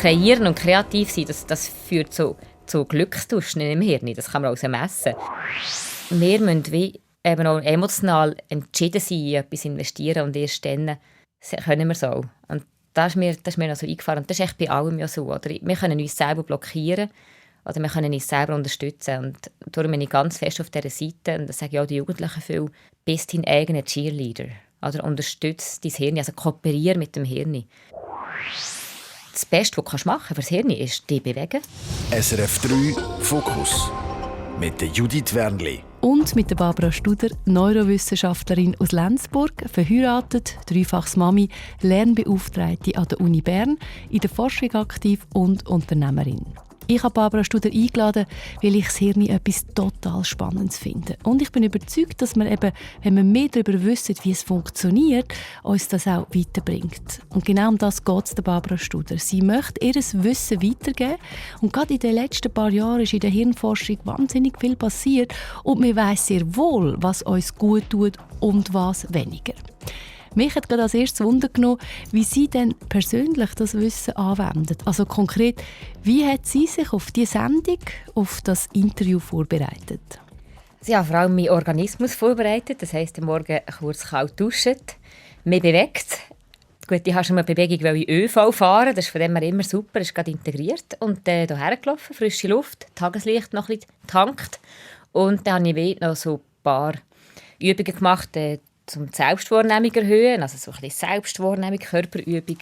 Kreieren und kreativ sein, das führt zu Glückstuschen im Hirn. Das kann man auch messen. Wir müssen wie eben auch emotional entschieden sein, in etwas investieren und erst dann können wir es auch. Und das ist mir also eingefahren. Und das ist echt bei allem ja so. Oder? Wir können uns selber blockieren oder wir können uns selber unterstützen. Und darum bin ich ganz fest auf dieser Seite, und das sage ich auch den Jugendlichen viel, bist dein eigener Cheerleader. Oder unterstütze dein Hirn, also kooperiere mit dem Hirn. Das Beste, was du machen kannst für das Hirn, ist dich bewegen. SRF 3 Fokus mit der Judith Wernli. Und mit der Barbara Studer, Neurowissenschaftlerin aus Lenzburg, verheiratet, dreifaches Mami, Lernbeauftragte an der Uni Bern, in der Forschung aktiv und Unternehmerin. Ich habe Barbara Studer eingeladen, weil ich das Hirn etwas total Spannendes finde. Und ich bin überzeugt, dass man eben, wenn wir mehr darüber wissen, wie es funktioniert, uns das auch weiterbringt. Und genau um das geht es der Barbara Studer. Sie möchte ihr Wissen weitergeben. Und gerade in den letzten paar Jahren ist in der Hirnforschung wahnsinnig viel passiert. Und man weiss sehr wohl, was uns gut tut und was weniger. Mich hat gerade als erstes Wunder genommen, wie sie denn persönlich das Wissen anwendet. Also konkret, wie hat sie sich auf diese Sendung, auf das Interview vorbereitet? Sie haben vor allem meinen Organismus vorbereitet. Das heisst, am Morgen kurz kalt duschen, mich bewegt. Gut, ich habe schon mal Bewegung, weil ich ÖV fahren. Das ist von dem her immer super, das ist gerade integriert. Und hierher gelaufen, frische Luft, Tageslicht noch ein bisschen getankt. Und dann habe ich noch so ein paar Übungen gemacht, um die Selbstwahrnehmung zu erhöhen, also so ein bisschen Selbstwahrnehmung, Körperübung,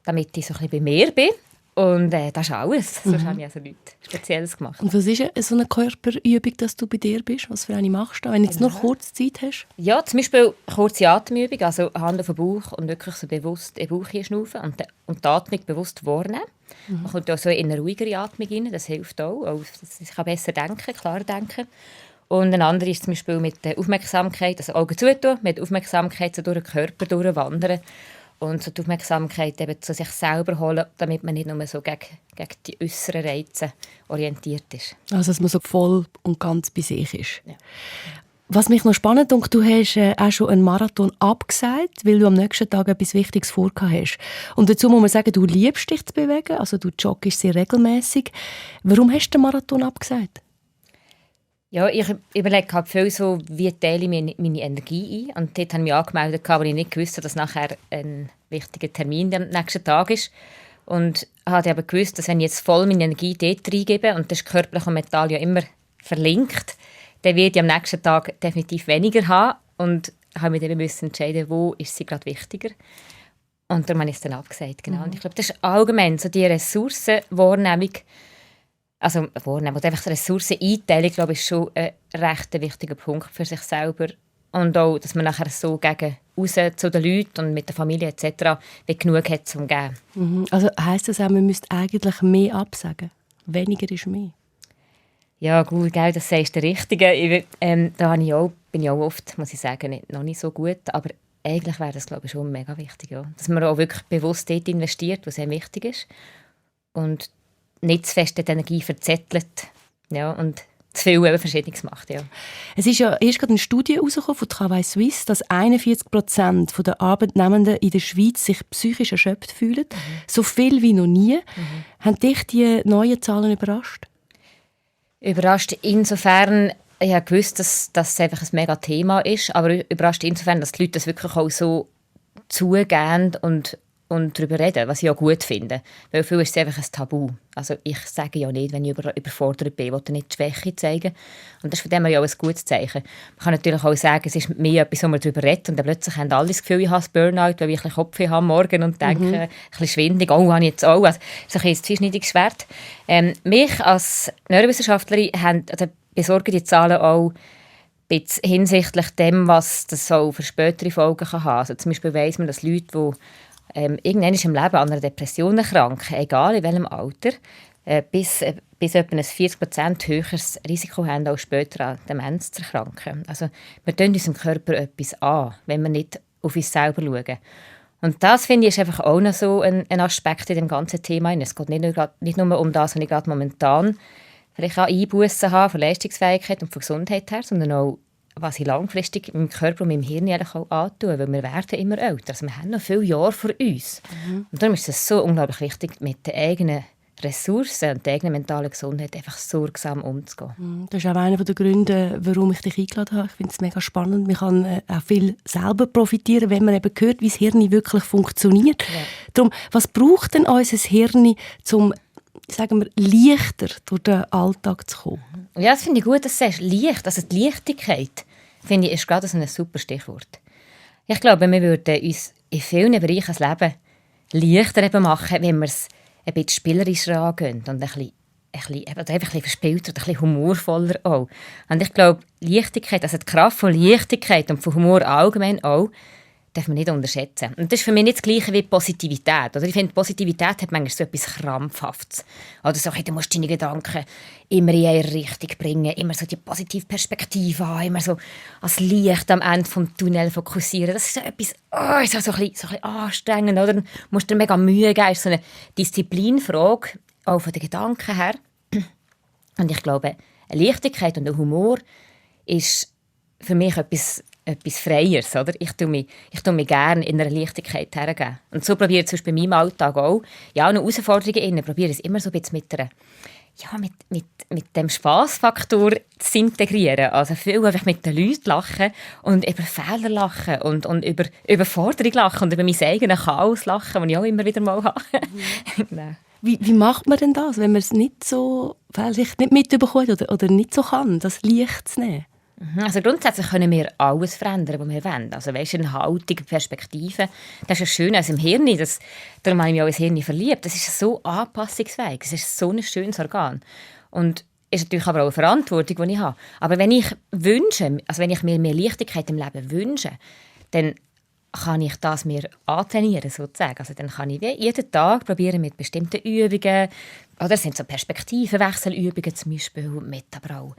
damit ich so ein bisschen bei mir bin. Und das ist alles. Sonst habe ich also nichts Spezielles gemacht. Und was ist so eine Körperübung, dass du bei dir bist? Was für eine machst du, wenn du jetzt nur kurz Zeit hast? Ja, zum Beispiel kurze Atemübung, also Hand auf den Bauch und wirklich so bewusst in den Bauch hinschnaufen und die Atmung bewusst wahrnehmen. Man kommt auch so in eine ruhigere Atmung rein, das hilft auch. Ich kann besser denken, klarer denken. Und eine andere ist zum Beispiel mit der Aufmerksamkeit, also Augen zutun, mit Aufmerksamkeit so durch den Körper durchwandern und so die Aufmerksamkeit eben zu sich selber holen, damit man nicht nur so gegen die äußeren Reize orientiert ist. Also dass man so voll und ganz bei sich ist. Ja. Was mich noch spannend findet, du hast auch schon einen Marathon abgesagt, weil du am nächsten Tag etwas Wichtiges vorgehabt hast. Und dazu muss man sagen, du liebst dich zu bewegen, also du joggst sehr regelmäßig. Warum hast du den Marathon abgesagt? Ja, ich überlege halt viel so, wie teile ich meine Energie ein. Und dort habe ich mich angemeldet, aber ich nicht gewusst, dass nachher ein wichtiger Termin am nächsten Tag ist. Und habe aber gewusst, dass wenn ich jetzt voll meine Energie dort reingebe, und das ist körperlich und mental ja immer verlinkt, dann werde ich am nächsten Tag definitiv weniger haben. Und habe mich dann entscheiden, wo ist sie gerade wichtiger. Und darum habe ich es dann abgesagt. Genau. Und ich glaube, das ist allgemein so die Ressourcenwahrnehmung. Also Wahrnehmung und einfach Ressourceneinteilung, glaube ich, ist schon ein recht wichtiger Punkt für sich selber. Und auch, dass man nachher so gegen raus zu den Leuten und mit der Familie etc. wie genug hat zum Geben. Also heisst das auch, man müsste eigentlich mehr absagen? Weniger ist mehr? Ja gut, das sagst du Richtige. Da bin ich auch oft, muss ich sagen, noch nicht so gut. Aber eigentlich wäre das, glaube ich, schon mega wichtig. Ja. Dass man auch wirklich bewusst dort investiert, was sehr wichtig ist. Und nicht zu fest die Energie verzettelt, ja, und zu viel Verschiedenes macht. Ja. Es ist ja erst gerade eine Studie herausgekommen von Travail Suisse, dass 41% der Arbeitnehmenden in der Schweiz sich psychisch erschöpft fühlen. So viel wie noch nie. Haben dich die neuen Zahlen überrascht? Überrascht insofern, ich habe gewusst, dass das einfach ein mega Thema ist, aber überrascht insofern, dass die Leute das wirklich auch so zugeben und darüber reden, was ich auch gut finde. Weil viel ist es einfach ein Tabu. Also ich sage ja nicht, wenn ich überfordert bin, ich will nicht die Schwäche zeigen. Und das ist von dem her ja auch ein gutes Zeichen. Man kann natürlich auch sagen, es ist mit mir etwas, wo man darüber redet und dann plötzlich haben alle das Gefühl, ich habe das Burnout, weil ich ein bisschen Kopfweh habe morgen und denke, ein bisschen schwindig, oh, habe ich jetzt auch. Also so ein zweischneidiges Schwert. Mich als Neurowissenschaftlerin besorgen die Zahlen auch hinsichtlich dem, was das so für spätere Folgen kann haben. Also zum Beispiel weiss man, dass Leute, die irgendwann im Leben an einer Depression erkranken, egal in welchem Alter, bis etwa ein 40% höheres Risiko haben, auch später an Demenz zu erkranken. Also wir tun unserem Körper etwas an, wenn wir nicht auf uns selber schauen. Und das, finde ich, ist einfach auch noch so ein Aspekt in dem ganzen Thema. Es geht nicht nur um das, was ich gerade momentan vielleicht auch Einbussen habe von Leistungsfähigkeit und von Gesundheit her, sondern auch was ich langfristig meinem Körper und meinem Hirn eigentlich auch antue, weil wir werden immer älter. Also wir haben noch viele Jahre vor uns. Und darum ist es so unglaublich wichtig, mit den eigenen Ressourcen und der eigenen mentalen Gesundheit einfach sorgsam umzugehen. Das ist auch einer der Gründe, warum ich dich eingeladen habe. Ich finde es mega spannend. Man kann auch viel selber profitieren, wenn man eben hört, wie das Hirn wirklich funktioniert. Ja. Darum, was braucht denn unser Hirn, um, sagen wir, leichter durch den Alltag zu kommen? Ja, das finde ich gut, dass du sagst. Leicht, also die Leichtigkeit, finde ich, ist gerade so ein super Stichwort. Ich glaube, wir würden uns in vielen Bereichen des Lebens leichter eben machen, wenn wir es ein bisschen spielerischer angehen und einfach ein bisschen verspielter und ein bisschen humorvoller auch. Und ich glaube, Leichtigkeit, also die Kraft von Leichtigkeit und von Humor allgemein auch, darf man nicht unterschätzen. Und das ist für mich nicht das Gleiche wie Positivität. Oder ich finde, Positivität hat manchmal so etwas Krampfhaftes. Oder so, du musst deine Gedanken immer in eine Richtung bringen, immer so die positive Perspektive haben, immer so als Licht am Ende des Tunnels fokussieren. Das ist so etwas, so ein bisschen anstrengend. Oder? Du musst dir mega Mühe geben. Das ist so eine Disziplinfrage, auch von den Gedanken her. Und ich glaube, eine Leichtigkeit und ein Humor ist für mich etwas Freieres, oder? Ich tue mich gerne in einer Leichtigkeit hergeben. Und so probiere ich zum Beispiel bei meinem Alltag auch, ja, noch Herausforderungen probiere ich es immer so ein bisschen mit dem Spassfaktor zu integrieren. Also viel einfach mit den Leuten lachen und über Fehler lachen und über Überforderung lachen und über mein eigenes Chaos lachen, das ich auch immer wieder mal habe. Genau. Wie macht man denn das, wenn man es nicht so, vielleicht nicht mitbekommt oder nicht so kann, das Licht zu nehmen? Also grundsätzlich können wir alles verändern, was wir wollen. Also weißt, eine Haltung, Perspektive, das ist ja schön als im Hirn. Darum habe ich mich auch ins Hirn verliebt. Das ist so anpassungsfähig. Es ist so ein schönes Organ. Und ist natürlich aber auch eine Verantwortung, die ich habe. Aber wenn ich mir mehr Leichtigkeit im Leben wünsche, dann kann ich das mir antrainieren, sozusagen. Also dann kann ich jeden Tag probieren mit bestimmten Übungen. Oder es sind so Perspektivenwechselübungen zum Beispiel, mit aber auch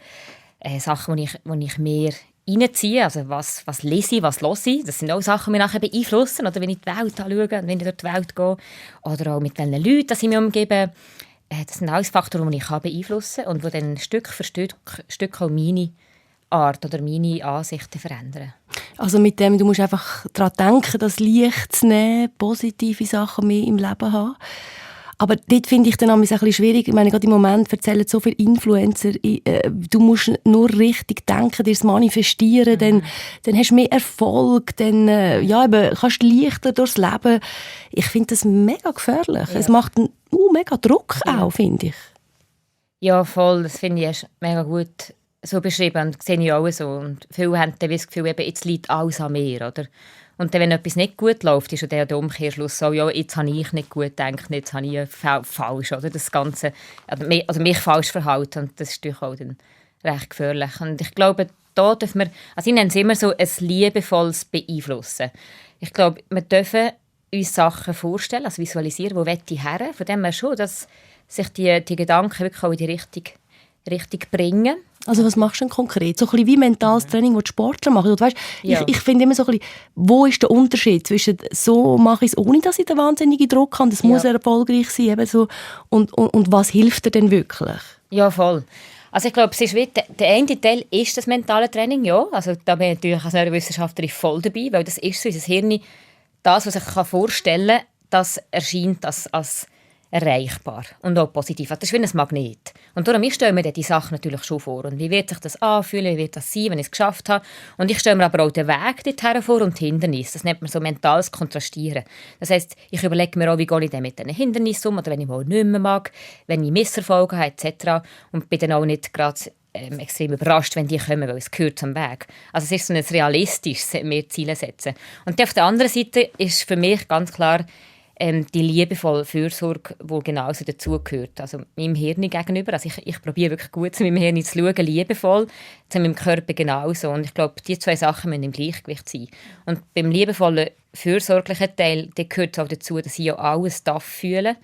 Sachen, die ich mehr reinziehe, also was lese ich, was höre ich. Das sind auch Sachen, die mich nachher beeinflussen, oder wenn ich die Welt anschaue und wenn ich durch die Welt gehe. Oder auch mit welchen Leuten ich mich umgebe. Das sind alles Faktoren, die ich beeinflussen kann und die dann Stück für Stück auch meine Art oder meine Ansichten verändern. Also mit dem, du musst einfach daran denken, das Licht zu nehmen, positive Sachen mehr im Leben haben. Aber dort finde ich dann ein bisschen schwierig. Ich meine, gerade im Moment erzählen so viele Influencer, du musst nur richtig denken, dir es manifestieren, dann hast du mehr Erfolg, dann kannst du leichter durchs Leben. Ich finde das mega gefährlich. Ja. Es macht einen mega Druck auch, finde ich. Ja, voll. Das finde ich ist mega gut so beschrieben. Und das sehe ich auch so. Und viele haben dann das Gefühl, jetzt liegt alles an mir, oder? Und dann, wenn etwas nicht gut läuft, ist der Umkehrschluss so, ja, jetzt habe ich nicht gut gedacht, jetzt habe ich falsch, oder? Das Ganze, also mich falsch verhalten. Und das ist natürlich auch dann recht gefährlich. Und ich glaube, da dürfen wir, also ich nenne es immer so, ein liebevolles Beeinflussen. Ich glaube, wir dürfen uns Sachen vorstellen, also visualisieren, wo will ich her. Von dem her schon, dass sich die Gedanken wirklich auch in die Richtung bringen. Also was machst du denn konkret? So ein bisschen wie mentales Training, das die Sportler machen. Und weißt, ich finde immer so ein bisschen, wo ist der Unterschied zwischen so mache ich es, ohne dass ich den wahnsinnigen Druck habe, das muss erfolgreich sein, eben so, und was hilft dir denn wirklich? Ja, voll. Also ich glaube, es ist der eine Teil ist das mentale Training, ja. Also da bin ich natürlich als Neurowissenschaftlerin voll dabei, weil das ist so, unser Hirn, das, was ich vorstellen kann, das erscheint als erreichbar und auch positiv. Das ist wie ein Magnet. Und darum, ich stelle mir die Sachen natürlich schon vor. Und wie wird sich das anfühlen, wie wird das sein, wenn ich es geschafft habe. Und ich stelle mir aber auch den Weg dorthin vor und die Hindernisse. Das nennt man so mentales Kontrastieren. Das heisst, ich überlege mir auch, wie gehe ich denn mit diesen Hindernissen um, oder wenn ich mal nicht mehr mag, wenn ich Misserfolge habe, etc. Und bin dann auch nicht gerade extrem überrascht, wenn die kommen, weil es gehört zum Weg. Also es ist so ein realistisches mehr Ziele setzen. Und auf der anderen Seite ist für mich ganz klar die liebevolle Fürsorge, die genauso dazugehört. Also meinem Hirn gegenüber. Also ich probiere wirklich gut, zu meinem Hirn zu schauen, liebevoll, zu meinem Körper genauso. Und ich glaube, die zwei Sachen müssen im Gleichgewicht sein. Und beim liebevollen, fürsorglichen Teil gehört auch dazu, dass ich auch alles fühlen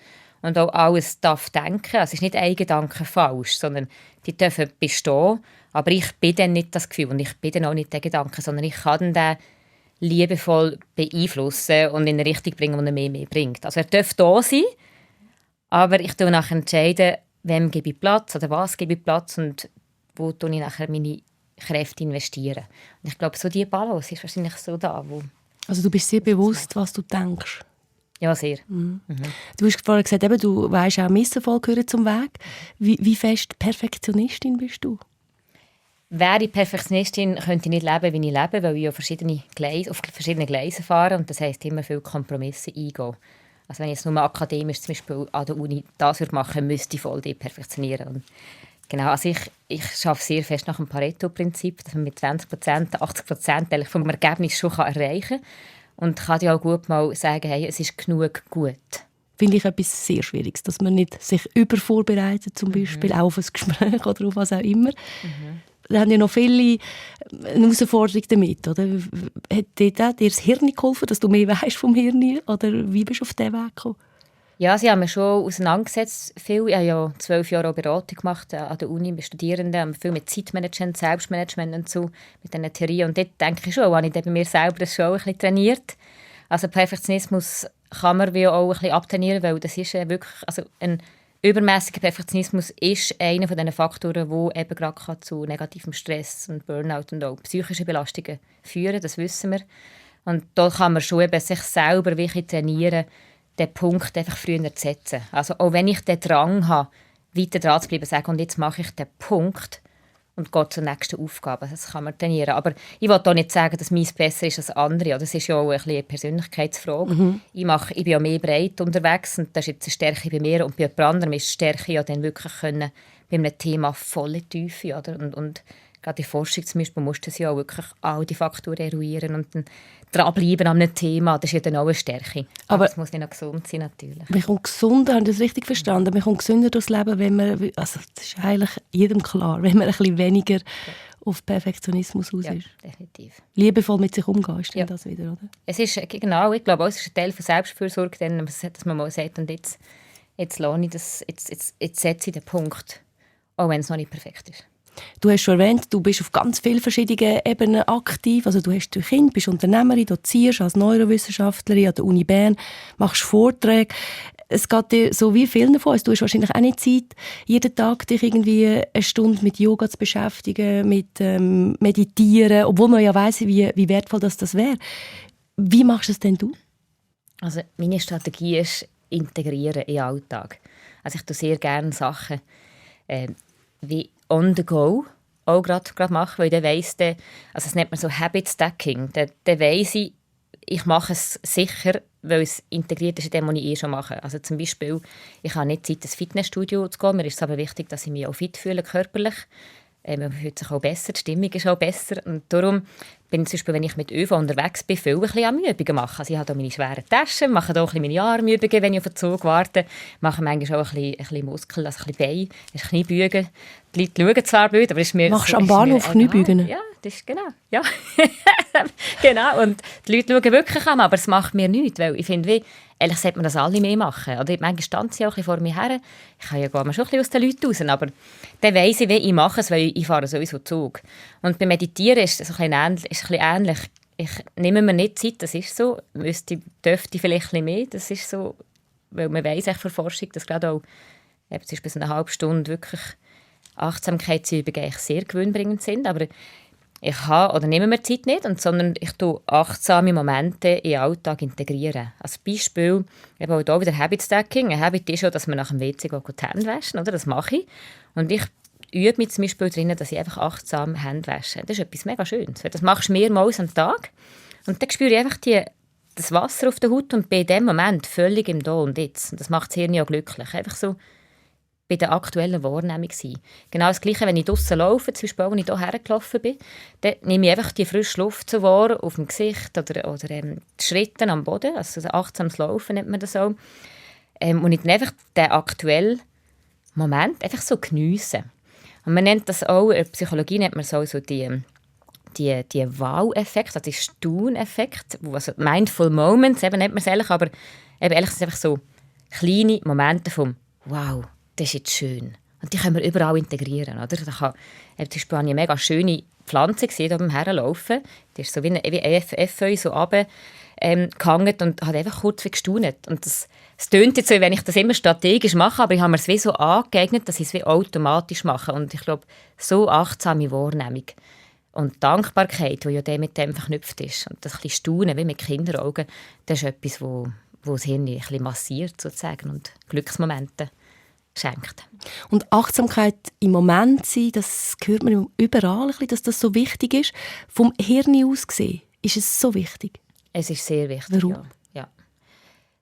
und auch alles denken. Also es ist nicht ein Gedanke falsch, sondern die dürfen bestehen. Aber ich bin dann nicht das Gefühl und ich bin dann auch nicht der Gedanke, sondern ich kann dann liebevoll beeinflussen und in eine Richtung bringen, die er mehr bringt. Also er darf da sein, aber ich entscheide nachher, wem gebe ich Platz oder was gebe ich Platz und wo tue ich nachher meine Kräfte investieren. Und ich glaube, so die Balance ist wahrscheinlich so da, wo... Also du bist sehr bewusst, was du denkst. Ja, sehr. Du hast vorhin gesagt, eben, du weisst auch Misserfolg gehören zum Weg. Wie fest Perfektionistin bist du? Wäre ich Perfektionistin, könnte ich nicht leben, wie ich lebe, weil ich auf verschiedene Gleisen fahre und das heisst immer viele Kompromisse eingehen. Also wenn ich jetzt nur akademisch zum Beispiel an der Uni das machen würde, müsste ich voll perfektionieren. Und genau, also ich arbeite sehr fest nach dem Pareto-Prinzip, dass man mit 20%, 80% eigentlich vom Ergebnis schon erreichen kann. Und kann dir auch gut mal sagen, hey, es ist genug gut. Finde ich etwas sehr Schwieriges, dass man nicht sich übervorbereitet, zum Beispiel auch auf ein Gespräch oder auf was auch immer. Da haben ja noch viele eine Herausforderung damit, oder? Hat dir das Hirn geholfen, dass du mehr weißt vom Hirn? Oder wie bist du auf diesen Weg gekommen? Ja, sie haben mich schon auseinandergesetzt. Viel. Ich habe ja 12 Jahre auch Beratung gemacht an der Uni bei Studierenden, viel mit Zeitmanagement, Selbstmanagement und so, mit diesen Theorien. Und dort denke ich schon, habe ich bei mir selber das schon ein bisschen trainiert. Also Perfektionismus kann man wie auch ein bisschen abtrainieren, weil das ist wirklich, also ein übermäßiger Perfektionismus ist einer von diesen Faktoren, der eben gerade zu negativem Stress und Burnout und auch psychischen Belastungen führen, das wissen wir. Und da kann man schon eben sich selber wirklich trainieren, den Punkt einfach früher zu setzen. Also auch wenn ich den Drang habe, weiter dran zu bleiben, sagen, und jetzt mache ich den Punkt und gehe zur nächsten Aufgabe. Das kann man trainieren. Aber ich will auch nicht sagen, dass meins besser ist als andere. Das ist ja auch ein bisschen eine Persönlichkeitsfrage. Ich bin ja mehr breit unterwegs und das ist jetzt eine Stärke bei mir und bei jemand anderem ist die Stärke ja dann wirklich können, bei einem Thema volle Tiefe. Oder? Und gerade in Forschung zum Beispiel musst du ja auch wirklich all die Faktoren eruieren und dann dranbleiben an einem Thema. Das ist ja dann auch eine Stärke. Aber es muss nicht noch gesund sein, natürlich. Man kommt gesünder, habe ich das richtig verstanden? Man kommt gesünder durchs Leben, wenn man, also das ist eigentlich jedem klar, wenn man ein bisschen weniger auf Perfektionismus aus ist. Ja, definitiv. Liebevoll mit sich umgehen, ist dann das wieder, oder? Es ist, genau, ich glaube, es ist ein Teil von Selbstfürsorge, dass man mal sagt, und jetzt lohne ich das, jetzt setze ich den Punkt, auch wenn es noch nicht perfekt ist. Du hast schon erwähnt, du bist auf ganz vielen verschiedenen Ebenen aktiv. Also du hast 2 Kinder, bist Unternehmerin, dozierst als Neurowissenschaftlerin an der Uni Bern, machst Vorträge. Es geht dir so wie vielen von uns. Du hast wahrscheinlich auch nicht Zeit, jeden Tag dich irgendwie eine Stunde mit Yoga zu beschäftigen, mit Meditieren, obwohl man ja weiss, wie wertvoll das wäre. Wie machst du es denn du? Also meine Strategie ist integrieren in den Alltag. Also ich tue sehr gerne Sachen wie on the go auch gerade machen, weil dann weiss also das nennt man so Habit Stacking. Dann weiss ich mache es sicher, weil es integriert ist in dem, was ich schon mache. Also zum Beispiel, ich habe nicht Zeit, ins Fitnessstudio zu gehen. Mir ist es aber wichtig, dass ich mich auch fit fühle, körperlich. Man fühlt sich auch besser, die Stimmung ist auch besser. Und darum bin ich zum Beispiel, wenn ich mit ÖV unterwegs bin, viel ein bisschen Armübungen machen. Also ich habe hier meine schweren Taschen, mache hier auch ein bisschen meine Armübungen, wenn ich auf den Zug warte. Mache manchmal auch ein bisschen Muskeln, also ein bisschen Bein, ein Kniebeugen. Die Leute schauen zwar blöd, aber ist mir... Machst du am Bahnhof Kniebeugen? Ja, das ist genau. Ja. Genau, und die Leute schauen wirklich an, aber es macht mir nichts, weil ich finde, ehrlich sollte man das alle mehr machen. Oder manchmal stand sie auch ein bisschen vor mir her. Ich kann ja schon ein bisschen aus den Leuten raus, aber dann weiss ich, wie ich mache es, weil ich fahre sowieso Zug. Und beim Meditieren ist es ein bisschen ähnlich. Ich nehme mir nicht Zeit, das ist so. Dürfte vielleicht ein bisschen mehr, das ist so. Weil man weiss echt von Forschung, dass gerade auch zum Beispiel eine halbe Stunde wirklich Achtsamkeitsübungen eigentlich sehr gewinnbringend sind. Aber ich nehme mir Zeit nicht, sondern ich tue achtsame Momente in den Alltag integrieren. Als Beispiel, eben auch hier wieder Habit Stacking. Ein Habit ist schon, dass man nach dem WC die Hände waschen, oder? Das mache ich. Und ich übe mich zum Beispiel darin, dass ich einfach achtsam Hände wasche. Das ist etwas mega Schönes. Das machst du mehrmals am Tag. Und dann spüre ich einfach das Wasser auf der Haut und bin in dem Moment völlig im Da und Jetzt. Und das macht das Hirn ja glücklich. Einfach so bei der aktuellen Wahrnehmung sein. Genau das Gleiche, wenn ich draussen laufe, zum Beispiel, als ich hierher gelaufen bin, dann nehme ich einfach die frische Luft so wahr, auf dem Gesicht oder die Schritte am Boden, also achtsames Laufen nennt man das auch. Und ich dann einfach den aktuellen Moment einfach so geniessen. Und man nennt das auch, in der Psychologie nennt man so die Wow-Effekt, also den Staun-Effekt, also Mindful Moments, eben nennt man es ehrlich, aber eben ehrlich sind es einfach so kleine Momente vom Wow, das ist jetzt schön. Und die können wir überall integrieren. Oder? Zum Beispiel habe ich eine mega schöne Pflanze gesehen, hier beim Herlaufen. Die ist so wie ein Efeu so runtergehangen und hat einfach kurz gestaunt. Und es tönt jetzt so, wenn ich das immer strategisch mache, aber ich habe mir es wie so angeeignet, dass ich es wie automatisch mache. Und ich glaube, so achtsame Wahrnehmung Und die Dankbarkeit, die ja mit dem verknüpft ist, und das ein bisschen Staunen, wie mit Kinderaugen, das ist etwas, wo das Hirn ein bisschen massiert sozusagen und Glücksmomente schenkt. Und Achtsamkeit im Moment sein, das hört man überall, ein bisschen, dass das so wichtig ist. Vom Hirn aus gesehen, ist es so wichtig? Es ist sehr wichtig, Warum? ja.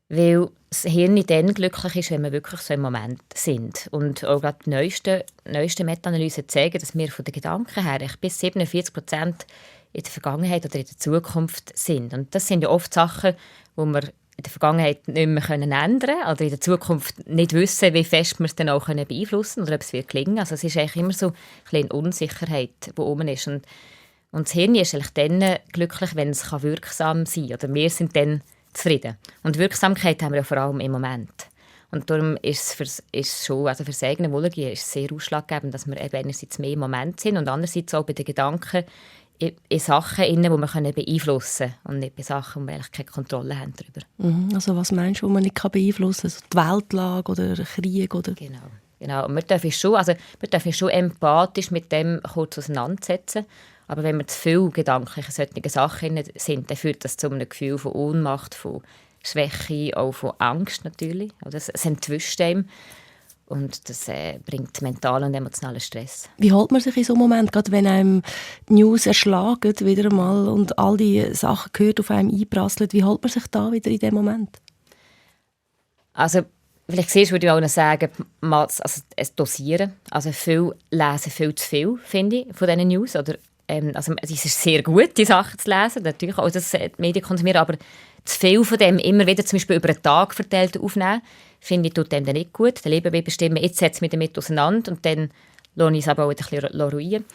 Weil das Hirn dann glücklich ist, wenn wir wirklich so im Moment sind. Und auch gerade die neuesten Meta-Analysen zeigen, dass wir von den Gedanken her bis 47% in der Vergangenheit oder in der Zukunft sind. Und das sind ja oft Sachen, die wir in der Vergangenheit nicht mehr ändern können oder in der Zukunft nicht wissen, wie fest wir es dann auch beeinflussen können oder ob es wird gelingen. Also es ist eigentlich immer so ein bisschen Unsicherheit, die oben ist. Und das Hirn ist eigentlich dann glücklich, wenn es wirksam sein kann. Oder wir sind dann zufrieden. Und Wirksamkeit haben wir ja vor allem im Moment. Und darum ist es schon, also für das eigene Wohlergehen ist es sehr ausschlaggebend, dass wir eben einerseits mehr im Moment sind und andererseits auch bei den Gedanken in Sachen, die wir beeinflussen können und nicht bei Sachen, wo wir eigentlich keine Kontrolle haben darüber. Also was meinst du, wo man nicht beeinflussen kann? Also die Weltlage oder Krieg? Oder? Genau. Und wir dürfen schon empathisch mit dem kurz auseinandersetzen. Aber wenn wir zu viel gedankliche solche Sachen sind, dann führt das zu einem Gefühl von Ohnmacht, von Schwäche, auch von Angst natürlich. Es entwischt einem. Und das bringt mentalen und emotionalen Stress. Wie hält man sich in so einem Moment, gerade wenn einem die News erschlagen wieder einmal und all die Sachen gehört auf einem einprasseln, wie hält man sich da wieder in dem Moment? Also vielleicht siehst, würde ich auch noch sagen, es dosieren. Also viel lesen viel zu viel, finde ich, von diesen News. Oder, es ist sehr gut, die Sachen zu lesen, natürlich auch das Medien konsumieren, aber zu viel von dem immer wieder zum Beispiel über einen Tag verteilt aufnehmen, finde ich, tut dem dann nicht gut. Dann lieber bestimmen, jetzt setze ich mich damit auseinander und dann lasse ich es aber auch ein bisschen ruhen.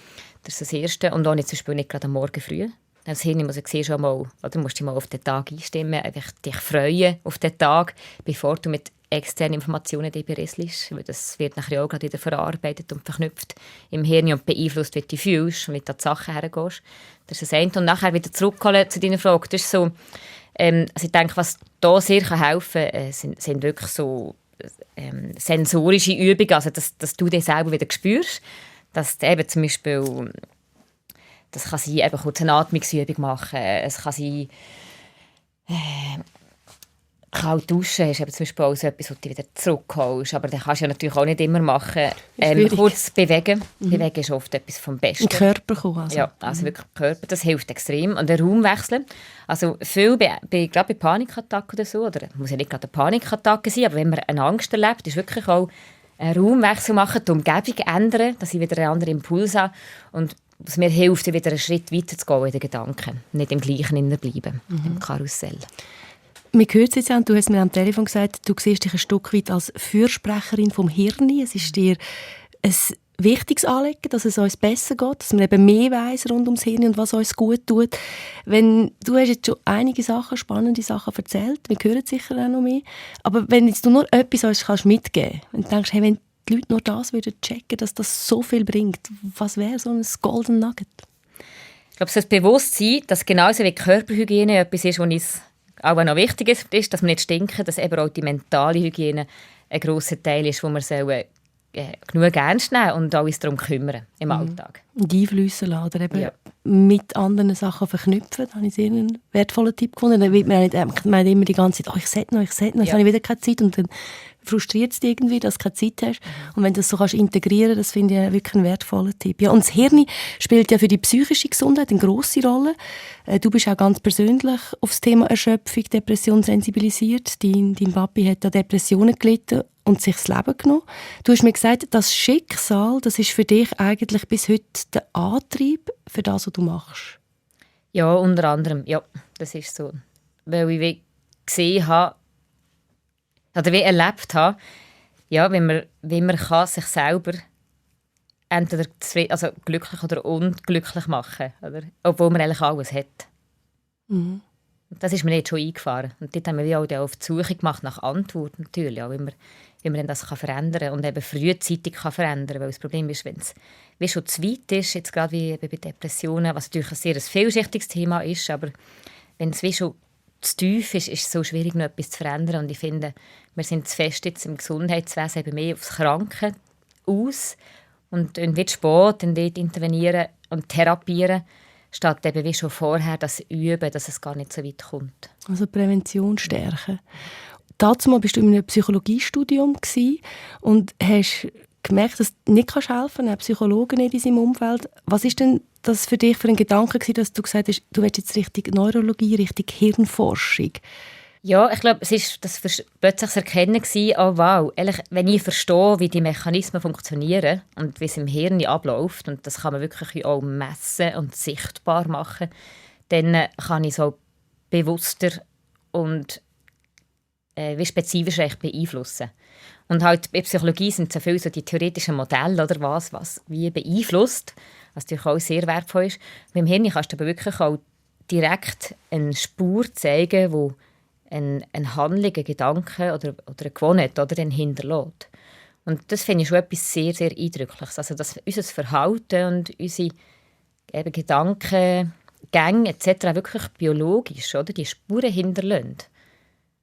Das ist das Erste. Und auch nicht, zum Beispiel nicht gerade am Morgen früh. Das Hirn muss ich schon mal, oder musst dich mal auf den Tag einstimmen, einfach dich freuen auf den Tag, bevor du mit externen Informationen dich berieselst. Weil das wird nachher auch gerade wieder verarbeitet und verknüpft im Hirn und beeinflusst, wie du dich fühlst und wie du an die Sachen hergehst. Das ist das eine. Und nachher wieder zurückkommen zu deiner Frage. Das ist so, also ich denke, was da sehr helfen kann, sind wirklich so sensorische Übungen, also dass du dich selber wieder spürst, dass du eben zum Beispiel, das kann sein, eben kurz eine Atmungsübung machen, es kann sein, kalt duschen ist eben zum Beispiel auch so etwas, was du wieder zurückholst, aber das kannst du ja natürlich auch nicht immer machen. Kurz bewegen. Bewegen ist oft etwas vom Besten. Im Körper kommen also. Ja, also wirklich Körper, das hilft extrem. Und den Raum wechseln. Also viel, gerade bei Panikattacken oder so, oder muss ja nicht gerade eine Panikattacke sein, aber wenn man eine Angst erlebt, ist wirklich auch einen Raumwechsel machen, die Umgebung ändern, dass ich wieder einen anderen Impuls habe und was mir hilft, wieder einen Schritt weiter zu gehen in den Gedanken, nicht im Gleichen bleiben, im Karussell. Wir hören es jetzt ja, und du hast mir am Telefon gesagt, du siehst dich ein Stück weit als Fürsprecherin vom Hirn. Es ist dir ein wichtiges Anliegen, dass es uns besser geht, dass man eben mehr weiss rund ums Hirn und was uns gut tut. Du hast jetzt schon einige Sachen, spannende Sachen erzählt, wir hören sicher auch noch mehr, aber wenn jetzt du nur etwas uns kannst mitgeben kannst, wenn du denkst, hey, wenn die Leute nur das würden checken, dass das so viel bringt, was wäre so ein Golden Nugget? Ich glaube, das Bewusstsein, dass genauso wie Körperhygiene etwas ist, was auch noch wichtig ist, dass wir nicht stinken, dass eben auch die mentale Hygiene ein grosser Teil ist, wo wir genug ernst nehmen und uns darum kümmern im Alltag. Und einfliessen lassen oder eben mit anderen Sachen verknüpfen. Da habe ich sehr einen wertvollen Tipp gefunden. Dann wird man nicht immer die ganze Zeit, ich sollte noch, jetzt habe ich wieder keine Zeit und dann frustriert es dich irgendwie, dass du keine Zeit hast. Und wenn du das so integrieren kannst, das finde ich wirklich einen wertvollen Tipp. Ja, und das Hirn spielt ja für die psychische Gesundheit eine grosse Rolle. Du bist auch ganz persönlich auf das Thema Erschöpfung, Depression sensibilisiert. Dein Papi hat an Depressionen gelitten und sich das Leben genommen. Du hast mir gesagt, das Schicksal, das ist für dich eigentlich bis heute der Antrieb für das, was du machst. Ja, unter anderem. Ja, das ist so. Weil ich gesehen habe, oder wie erlebt habe, ja, wie man kann sich selber entweder glücklich oder unglücklich machen kann, obwohl man eigentlich alles hat. Mhm. Das ist mir jetzt schon eingefahren. Und dort haben wir auch auf die Suche gemacht nach Antworten natürlich, auch wie man das verändern kann und eben frühzeitig verändern kann. Weil das Problem ist, wenn es schon zu weit ist, jetzt gerade wie bei Depressionen, was natürlich ein sehr vielschichtiges Thema ist, aber wenn es wie schon zu tief ist es so schwierig, noch etwas zu verändern. Und ich finde, wir sind zu fest jetzt im Gesundheitswesen eben mehr aufs Kranken aus und wie spät und dort intervenieren und therapieren, statt eben wie schon vorher das Üben, dass es gar nicht so weit kommt. Also Prävention stärken. Dazu bist du in einem Psychologiestudium und hast gemerkt, dass du nicht helfen kannst, einen Psychologen nicht in seinem Umfeld. Was ist denn das für dich für ein Gedanke gewesen, dass du gesagt hast, du willst jetzt Richtung Neurologie, Richtung Hirnforschung? Ja, ich glaube, es war das plötzlich das Erkennen gewesen, oh wow, ehrlich, wenn ich verstehe, wie die Mechanismen funktionieren und wie es im Hirn abläuft, und das kann man wirklich auch messen und sichtbar machen, dann kann ich so bewusster und wie spezifisch beeinflussen. Und halt bei Psychologie sind so viele so die theoretischen Modelle, oder was wie beeinflusst, was natürlich auch sehr wertvoll ist. Beim Hirn kannst du aber wirklich auch direkt eine Spur zeigen, wo eine Handlung, ein Gedanke oder eine Gewohnheit oder den hinterlässt. Und das finde ich schon etwas sehr, sehr Eindrückliches. Also, dass unser Verhalten und unsere Gedanken, Gänge etc. wirklich biologisch, oder, die Spuren hinterlassen.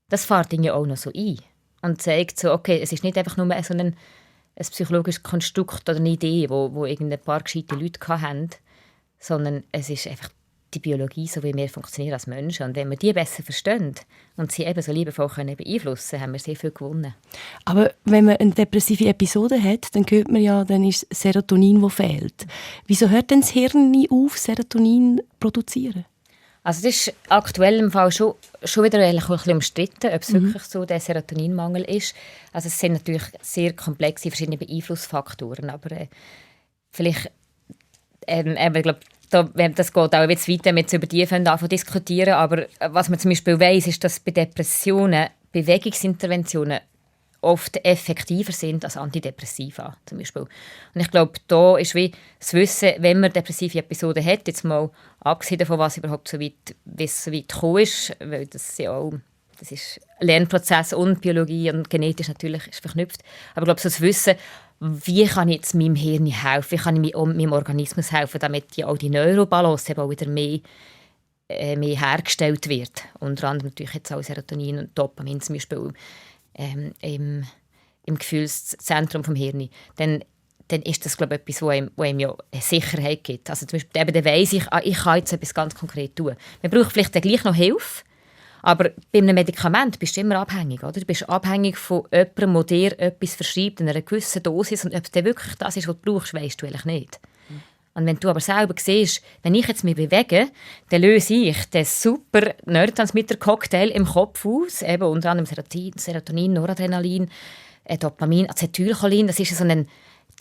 Das fährt ihn ja auch noch so ein und zeigt so, okay, es ist nicht einfach nur so ein psychologisches Konstrukt oder eine Idee, wo ein paar gescheite Leute hatten, sondern es ist einfach die Biologie, so wie wir funktionieren als Menschen. Und wenn wir die besser verstehen und sie eben so liebevoll beeinflussen können, haben wir sehr viel gewonnen. Aber wenn man eine depressive Episode hat, dann hört man ja, dann ist Serotonin, das fehlt. Wieso hört denn das Hirn nie auf, Serotonin zu produzieren? Also das ist aktuell im Fall schon wieder ein bisschen umstritten, ob es wirklich so der Serotoninmangel ist. Also es sind natürlich sehr komplexe verschiedene Beeinflussfaktoren, aber vielleicht, ich glaube, das geht auch ein bisschen weiter, wenn wir über die anfangen diskutieren. Aber was man zum Beispiel weiss, ist, dass bei Depressionen Bewegungsinterventionen oft effektiver sind als Antidepressiva zum Beispiel. Und ich glaube, da ist wie das Wissen, wenn man depressive Episoden hat, jetzt mal abgesehen davon, was überhaupt so weit gekommen ist, weil das ja auch, das ist Lernprozess und Biologie und genetisch natürlich ist verknüpft. Aber ich glaube, so das Wissen, wie kann ich jetzt meinem Hirn helfen, wie kann ich meinem Organismus helfen, damit ja auch die Neurobalance eben auch wieder mehr hergestellt wird. Unter anderem natürlich jetzt auch Serotonin und Dopamin zum Beispiel im Gefühlszentrum des Hirns. Dann ist das, glaube ich, etwas, wo ihm ja eine Sicherheit gibt. Also zum Beispiel, eben, dann weiss ich, ich kann jetzt etwas ganz konkret tun. Man braucht vielleicht dann gleich noch Hilfe, aber bei einem Medikament bist du immer abhängig. Oder? Du bist abhängig von jemandem, der dir etwas verschreibt in einer gewissen Dosis. Und ob es wirklich das ist, was du brauchst, weisst du eigentlich nicht. Und wenn du aber selber siehst, wenn ich jetzt mich bewege, dann löse ich den super Neurotransmitter-Cocktail im Kopf aus. Eben unter anderem Serotonin, Noradrenalin, Dopamin, Acetylcholin. Das ist so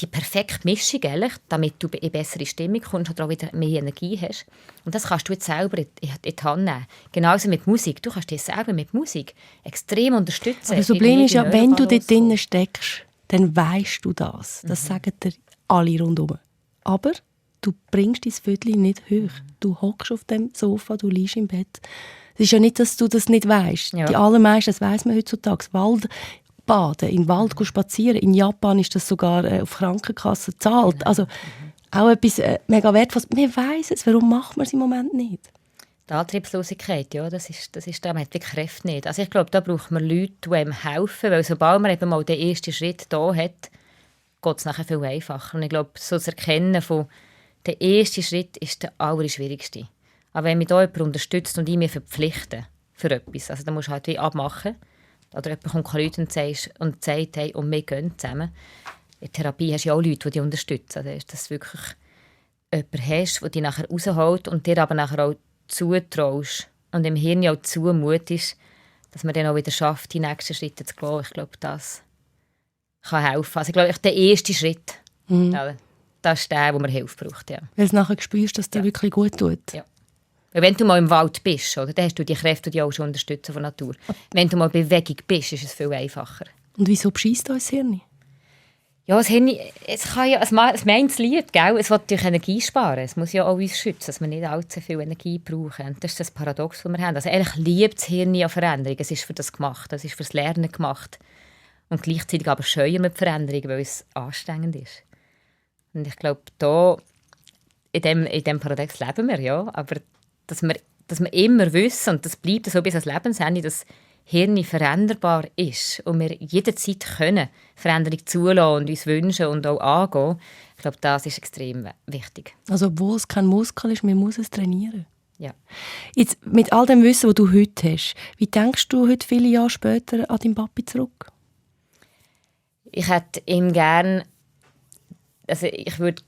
die perfekte Mischung, ehrlich, damit du in bessere Stimmung kommst oder auch wieder mehr Energie hast. Und das kannst du jetzt selber in die Hand nehmen. Genauso mit Musik. Du kannst dich selber mit Musik extrem unterstützen. Aber das Problem ist ja, wenn du dort drinnen steckst, dann weisst du das. Das sagen dir alle rundherum. Aber du bringst dein Viertel nicht hoch. Du hockst auf dem Sofa, du liegst im Bett. Es ist ja nicht, dass du das nicht weisst. Ja. Die allermeisten, das weiss man heutzutage. Waldbaden, im Wald spazieren. In Japan ist das sogar auf Krankenkassen gezahlt. Also auch etwas mega wertvolles. Wir weiss es, warum macht man es im Moment nicht? Die Antriebslosigkeit, ja, das ist da, man hat die Kräfte nicht. Also ich glaube, da braucht man Leute, die einem helfen, weil sobald man eben mal den ersten Schritt da hat, geht es nachher viel einfacher. Und ich glaube, so das Erkennen von der erste Schritt ist der allerschwierigste. Aber wenn mich da jemand unterstützt und ich mich verpflichte für etwas, also dann musst du halt wie abmachen. Oder jemand kommt Leute und sagt, hey, und wir gehen zusammen. In der Therapie hast du ja auch Leute, die dich unterstützen. Also, dass du wirklich jemanden hast, der dich nachher rausholt und dir aber nachher auch zutraust und im Hirn auch zumutest, dass man dann auch wieder schafft, die nächsten Schritte zu gehen. Ich glaube, das kann helfen. Also ich glaube, der erste Schritt, ja, das ist der, wo man Hilfe braucht. Ja. Weil du nachher spürst, dass es dir wirklich gut tut. Ja. Weil wenn du mal im Wald bist, oder, dann hast du die Kräfte, die auch schon unterstützen von Natur. Wenn du mal in Bewegung bist, ist es viel einfacher. Und wieso bescheisst uns das Hirn? Ja, das Hirn, es meint es lieb, gell? Es will natürlich Energie sparen. Es muss ja auch uns schützen, dass wir nicht allzu viel Energie brauchen. Und das ist das Paradox, das wir haben. Also eigentlich liebt das Hirn an Veränderung. Es ist für das gemacht, es ist fürs Lernen gemacht. Und gleichzeitig aber scheuen wir die Veränderung, weil es anstrengend ist. Und ich glaube, da in dem Paradox leben wir, ja. Aber dass wir immer wissen, und das bleibt so bis ans Lebensende, dass Hirn veränderbar ist und wir jederzeit können Veränderung zulassen und uns wünschen und auch angehen, ich glaube, das ist extrem wichtig. Also obwohl es kein Muskel ist, man muss es trainieren. Ja. Jetzt, mit all dem Wissen, das du heute hast, wie denkst du heute viele Jahre später an deinen Papi zurück? Ich hätte ihm gerne, also ich würde,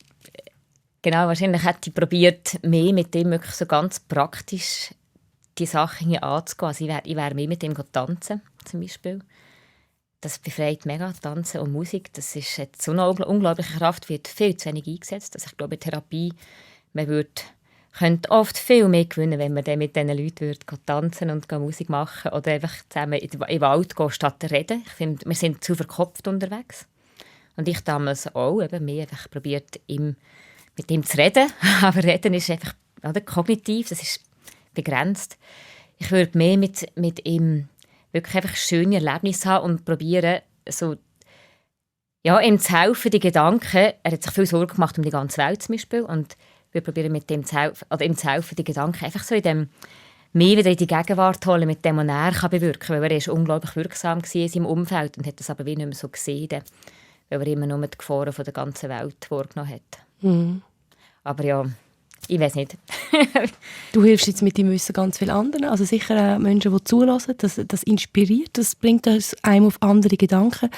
genau, wahrscheinlich hätte ich probiert, mehr mit ihm wirklich so ganz praktisch die Sachen anzugehen. Also ich wäre mehr mit ihm tanzen, zum Beispiel. Das befreit mega, Tanzen und Musik. Das ist jetzt so eine unglaubliche Kraft, wird viel zu wenig eingesetzt. Also ich glaube, in Therapie, man könnte oft viel mehr gewinnen, wenn man dann mit diesen Leuten tanzen und Musik machen oder einfach zusammen in den Wald gehen, statt zu reden. Ich finde, wir sind zu verkopft unterwegs. Und ich damals auch, eben mehr einfach probiert, mit ihm zu reden. Aber reden ist einfach kognitiv, das ist begrenzt. Ich würde mehr mit ihm wirklich einfach schöne Erlebnisse haben und probieren, so, ja, ihm zu helfen, die Gedanken. Er hat sich viel Sorgen gemacht um die ganze Welt zum Beispiel. Und wir probieren mit ihm zu helfen, die Gedanken einfach so in dem mehr wieder in die Gegenwart holen, mit dem, was er bewirken kann. Weil er ist unglaublich wirksam in seinem Umfeld und hat das aber wie nicht mehr so gesehen, weil er immer nur die Gefahren von der ganzen Welt wahrgenommen hat. Mhm. Aber ja, ich weiß nicht. Du hilfst jetzt mit deinem Wissen ganz vielen anderen, also sicher auch Menschen, die zulassen. Das inspiriert, das bringt einem auf andere Gedanken.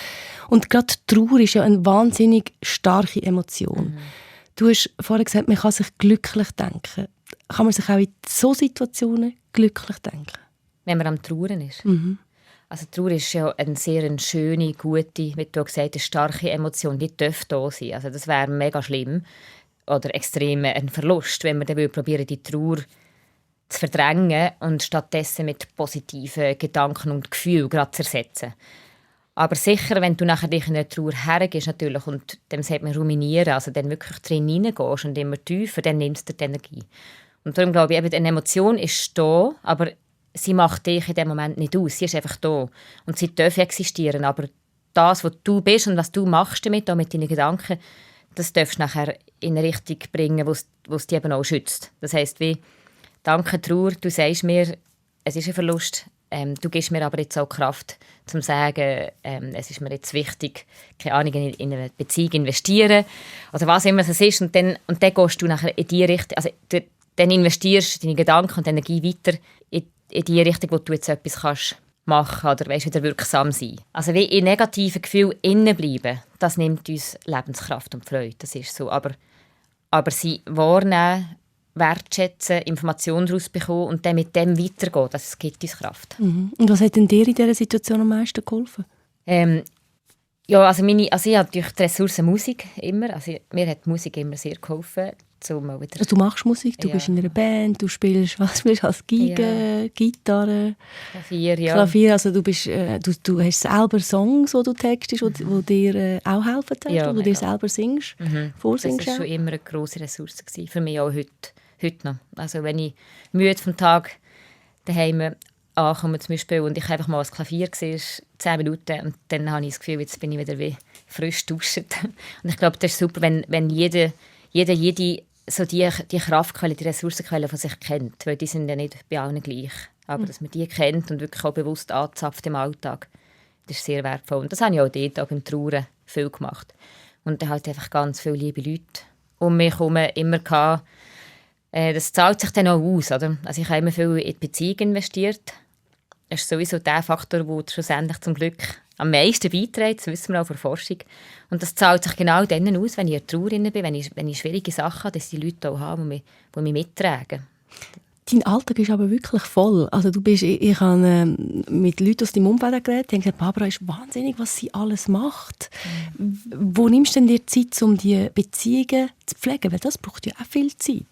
Und gerade Trauer ist ja eine wahnsinnig starke Emotion. Mhm. Du hast vorhin gesagt, man kann sich glücklich denken. Kann man sich auch in solchen Situationen glücklich denken? Wenn man am Trauern ist? Mhm. Also Trauer ist ja eine sehr schöne, gute, wie du gesagt hast, starke Emotion. Die darf da sein. Also das wäre mega schlimm oder extrem ein Verlust, wenn man dann probieren, die Trauer zu verdrängen und stattdessen mit positiven Gedanken und Gefühlen gerade zu ersetzen. Aber sicher, wenn du nachher dich in eine Trauer hergehst natürlich, und dann sagt man ruminieren, also dann wirklich drin hineingehst und immer tiefer, dann nimmst du die Energie. Und darum glaube ich, eben, eine Emotion ist da, aber sie macht dich in dem Moment nicht aus. Sie ist einfach da. Und sie darf existieren, aber das, was du bist und was du machst damit, auch mit deinen Gedanken, das darfst du nachher in eine Richtung bringen, wo es dich eben auch schützt. Das heisst, wie, danke Trauer, du sagst mir, es ist ein Verlust, du gibst mir aber jetzt auch Kraft, zum zu sagen, es ist mir jetzt wichtig, keine Ahnung, in eine Beziehung investieren oder was immer es ist. Und dann gehst du nachher in die Richtung, also dann investierst du deine Gedanken und Energie weiter in die Richtung, wo du jetzt etwas kannst machen oder wieder wirksam sein. Also wie in negativen Gefühlen innenbleiben, das nimmt uns Lebenskraft und Freude, das ist so. Aber sie wahrnehmen, wertschätzen, Informationen daraus bekommen und dann mit dem weitergehen, das gibt uns Kraft. Mhm. Und was hat denn dir in dieser Situation am meisten geholfen? Ja, also ich habe durch die Ressource Musik immer, also mir hat Musik immer sehr geholfen. Also du machst Musik, du bist in einer Band, du spielst als Geige, Gitarre, Klavier, also du hast selber Songs, die du textest, die dir auch helfen, wo du dir selber singst, vorsingst. Das war schon immer eine grosse Ressource gewesen, für mich auch heute noch. Also wenn ich müde vom Tag daheim ankomme zum Beispiel und ich einfach mal das Klavier sehe, 10 Minuten, und dann habe ich das Gefühl, jetzt bin ich wieder wie frisch duschen. Und ich glaube, das ist super, wenn jede so die Kraftquelle, die Ressourcenquelle von sich kennt, weil die sind ja nicht bei allen gleich. Aber dass man die kennt und wirklich auch bewusst anzapft im Alltag, das ist sehr wertvoll. Und das habe ich auch dort, auch beim Trauern, viel gemacht. Und dann halt einfach ganz viele liebe Leute um mich herum immer gehabt. Das zahlt sich dann auch aus, oder? Also ich habe immer viel in die Beziehung investiert. Das ist sowieso der Faktor, der schlussendlich zum Glück am meisten beiträgt, das wissen wir auch von der Forschung. Und das zahlt sich genau dann aus, wenn ich in Trauer bin, wenn ich schwierige Sachen habe, dass die Leute auch haben, die mich mittragen. Dein Alltag ist aber wirklich voll. Also ich habe mit Leuten aus deinem Umfeld geredet, die haben gesagt, Barbara ist wahnsinnig, was sie alles macht. Wo nimmst du denn dir Zeit, um die Beziehungen zu pflegen? Weil das braucht ja auch viel Zeit.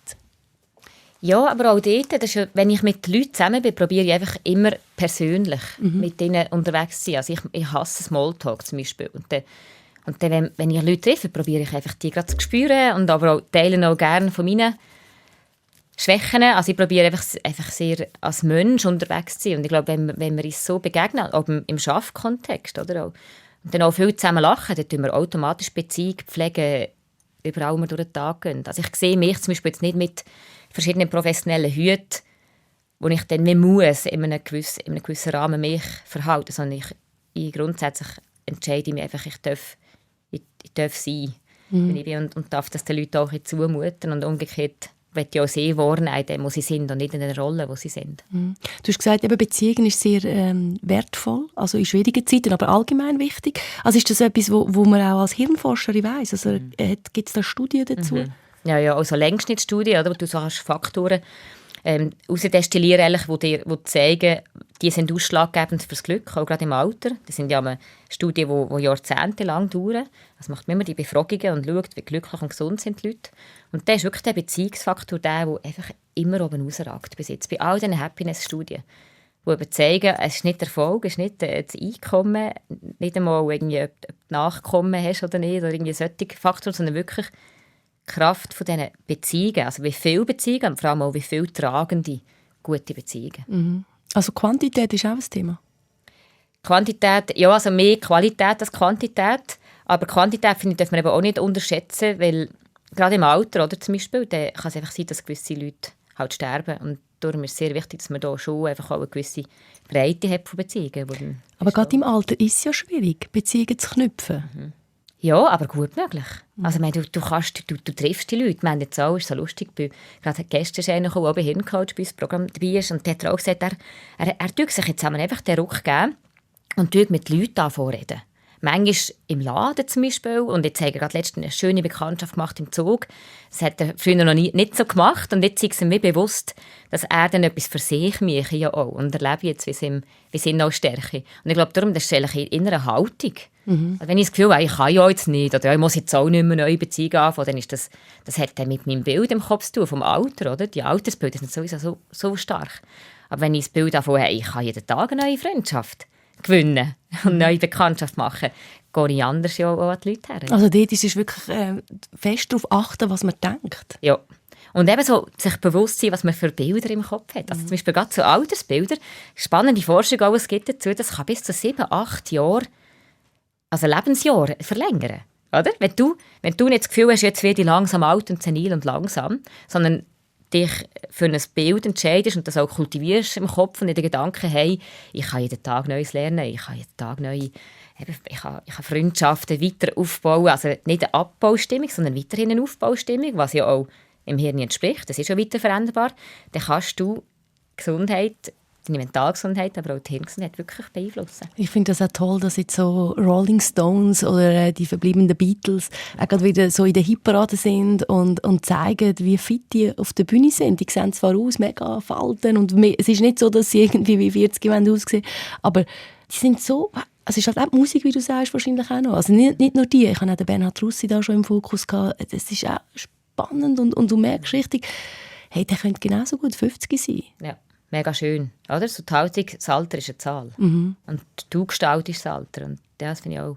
Ja, aber auch dort, das ist ja, wenn ich mit Leuten zusammen bin, probiere ich einfach immer persönlich mit ihnen unterwegs zu sein. Also ich hasse Smalltalk zum Beispiel. Und dann, wenn ich Leute treffe, probiere ich einfach die gerade zu spüren und aber auch teilen auch gerne von meinen Schwächen. Also ich probiere einfach sehr als Mensch unterwegs zu sein. Und ich glaube, wenn wir uns so begegnen, auch im Schaffkontext, oder auch, und dann auch viel zusammen lachen, dann tun wir automatisch Beziehung pflegen, überall wir durch den Tag gehen. Also ich sehe mich zum Beispiel jetzt nicht mit verschiedenen professionellen Hüten wo ich dann nicht muss in einem gewissen Rahmen mich verhalten, sondern ich grundsätzlich entscheide mich einfach, ich darf sein, wenn ich bin und darf das den Leuten auch zumuten und umgekehrt will ich auch sie wahrnehmen, wo sie sind und nicht in der Rolle, wo sie sind. Du hast gesagt, eben Beziehungen ist sehr wertvoll, also in schwierigen Zeiten, aber allgemein wichtig. Also ist das etwas, wo man auch als Hirnforscherin weiss? Also gibt es da Studien dazu? Ja, also Längsschnittstudien, oder, wo du so hast Faktoren herausdestillieren, die zeigen, die sind ausschlaggebend fürs Glück, auch gerade im Alter. Das sind ja Studien, die jahrzehntelang dauern. Also macht man immer die Befragungen und schaut, wie glücklich und gesund sind die Leute. Und das ist wirklich der Beziehungsfaktor, der einfach immer oben rausragt bis jetzt. Bei all diesen Happiness-Studien, die eben zeigen, es ist nicht der Erfolg, es ist nicht das Einkommen, nicht einmal irgendwie, ob du Nachkommen hast oder nicht, oder irgendwie solche Faktoren, sondern wirklich die Kraft von diesen Beziehungen, also wie viele Beziehungen und vor allem auch wie viele tragende, gute Beziehungen. Also Quantität ist auch ein Thema? Quantität, ja, also mehr Qualität als Quantität, aber Quantität, finde ich, darf man eben auch nicht unterschätzen, weil gerade im Alter, oder, zum Beispiel, da kann es einfach sein, dass gewisse Leute halt sterben und darum ist es sehr wichtig, dass man da schon einfach auch eine gewisse Breite hat von Beziehungen. Aber gerade im Alter ist es ja schwierig, Beziehungen zu knüpfen. Ja, aber gut möglich. Also, ich meine, du triffst die Leute. Wir haben jetzt auch, ist so lustig, gerade gestern ist einer gekommen, der bei Hirncoach bei uns Programm dabei ist, und der hat auch gesagt, er tut sich jetzt einfach den Ruck geben und tut mit Leuten anfangen. Manchmal im Laden zum Beispiel, und jetzt haben wir gerade letztens eine schöne Bekanntschaft gemacht im Zug. Das hat er früher noch nicht so gemacht und jetzt ist es mir bewusst, dass er dann etwas für sich mache ja auch und erlebe jetzt, wie es ihn auch stärke. Und ich glaube, darum, das ist eigentlich in einer Haltung. Also wenn ich das Gefühl habe, ich kann ja jetzt nicht oder ich muss jetzt auch nicht mehr neue Beziehungen anfangen, dann ist das hat dann mit meinem Bild im Kopf zu tun, vom Alter, oder? Die Altersbilder sind sowieso so stark. Aber wenn ich das Bild anfange, ich kann jeden Tag eine neue Freundschaft gewinnen und neue Bekanntschaft machen, gehe ich anders ja auch an die Leute her. Also dort ist es wirklich fest darauf achten, was man denkt. Ja. Und eben so sich bewusst sein, was man für Bilder im Kopf hat. Also zum Beispiel gerade so Altersbilder. Spannende Forschung auch, es gibt dazu, das kann bis zu 7-8 Jahre, also Lebensjahre, verlängern. Oder? Wenn du nicht das Gefühl hast, jetzt werde ich langsam alt und senil und langsam, sondern dich für ein Bild entscheidest und das auch kultivierst im Kopf und in den Gedanken, hey, ich kann jeden Tag Neues lernen, ich kann jeden Tag ich kann Freundschaften weiter aufbauen, also nicht eine Abbaustimmung, sondern weiterhin eine Aufbaustimmung, was ja auch im Hirn entspricht, das ist ja weiter veränderbar, dann kannst du Gesundheit, deine Mentalgesundheit, aber auch die Hirngesundheit wirklich beeinflussen. Ich finde das auch toll, dass jetzt so Rolling Stones oder die verbliebenen Beatles auch gerade wieder so in der Hitparade sind und zeigen, wie fit die auf der Bühne sind. Die sehen zwar aus, mega Falten und es ist nicht so, dass sie irgendwie wie 40 aussehen, aber die sind so... Also es ist halt auch die Musik, wie du sagst, wahrscheinlich auch noch. Also nicht nur die. Ich hatte auch den Bernhard Russi da schon im Fokus gehabt. Das ist auch spannend und du merkst richtig, hey, der könnte genauso gut 50 sein. Ja, mega schön. Oder? So die Haltung, das Alter ist eine Zahl. Und du gestaltest das Alter. Und das finde ich auch.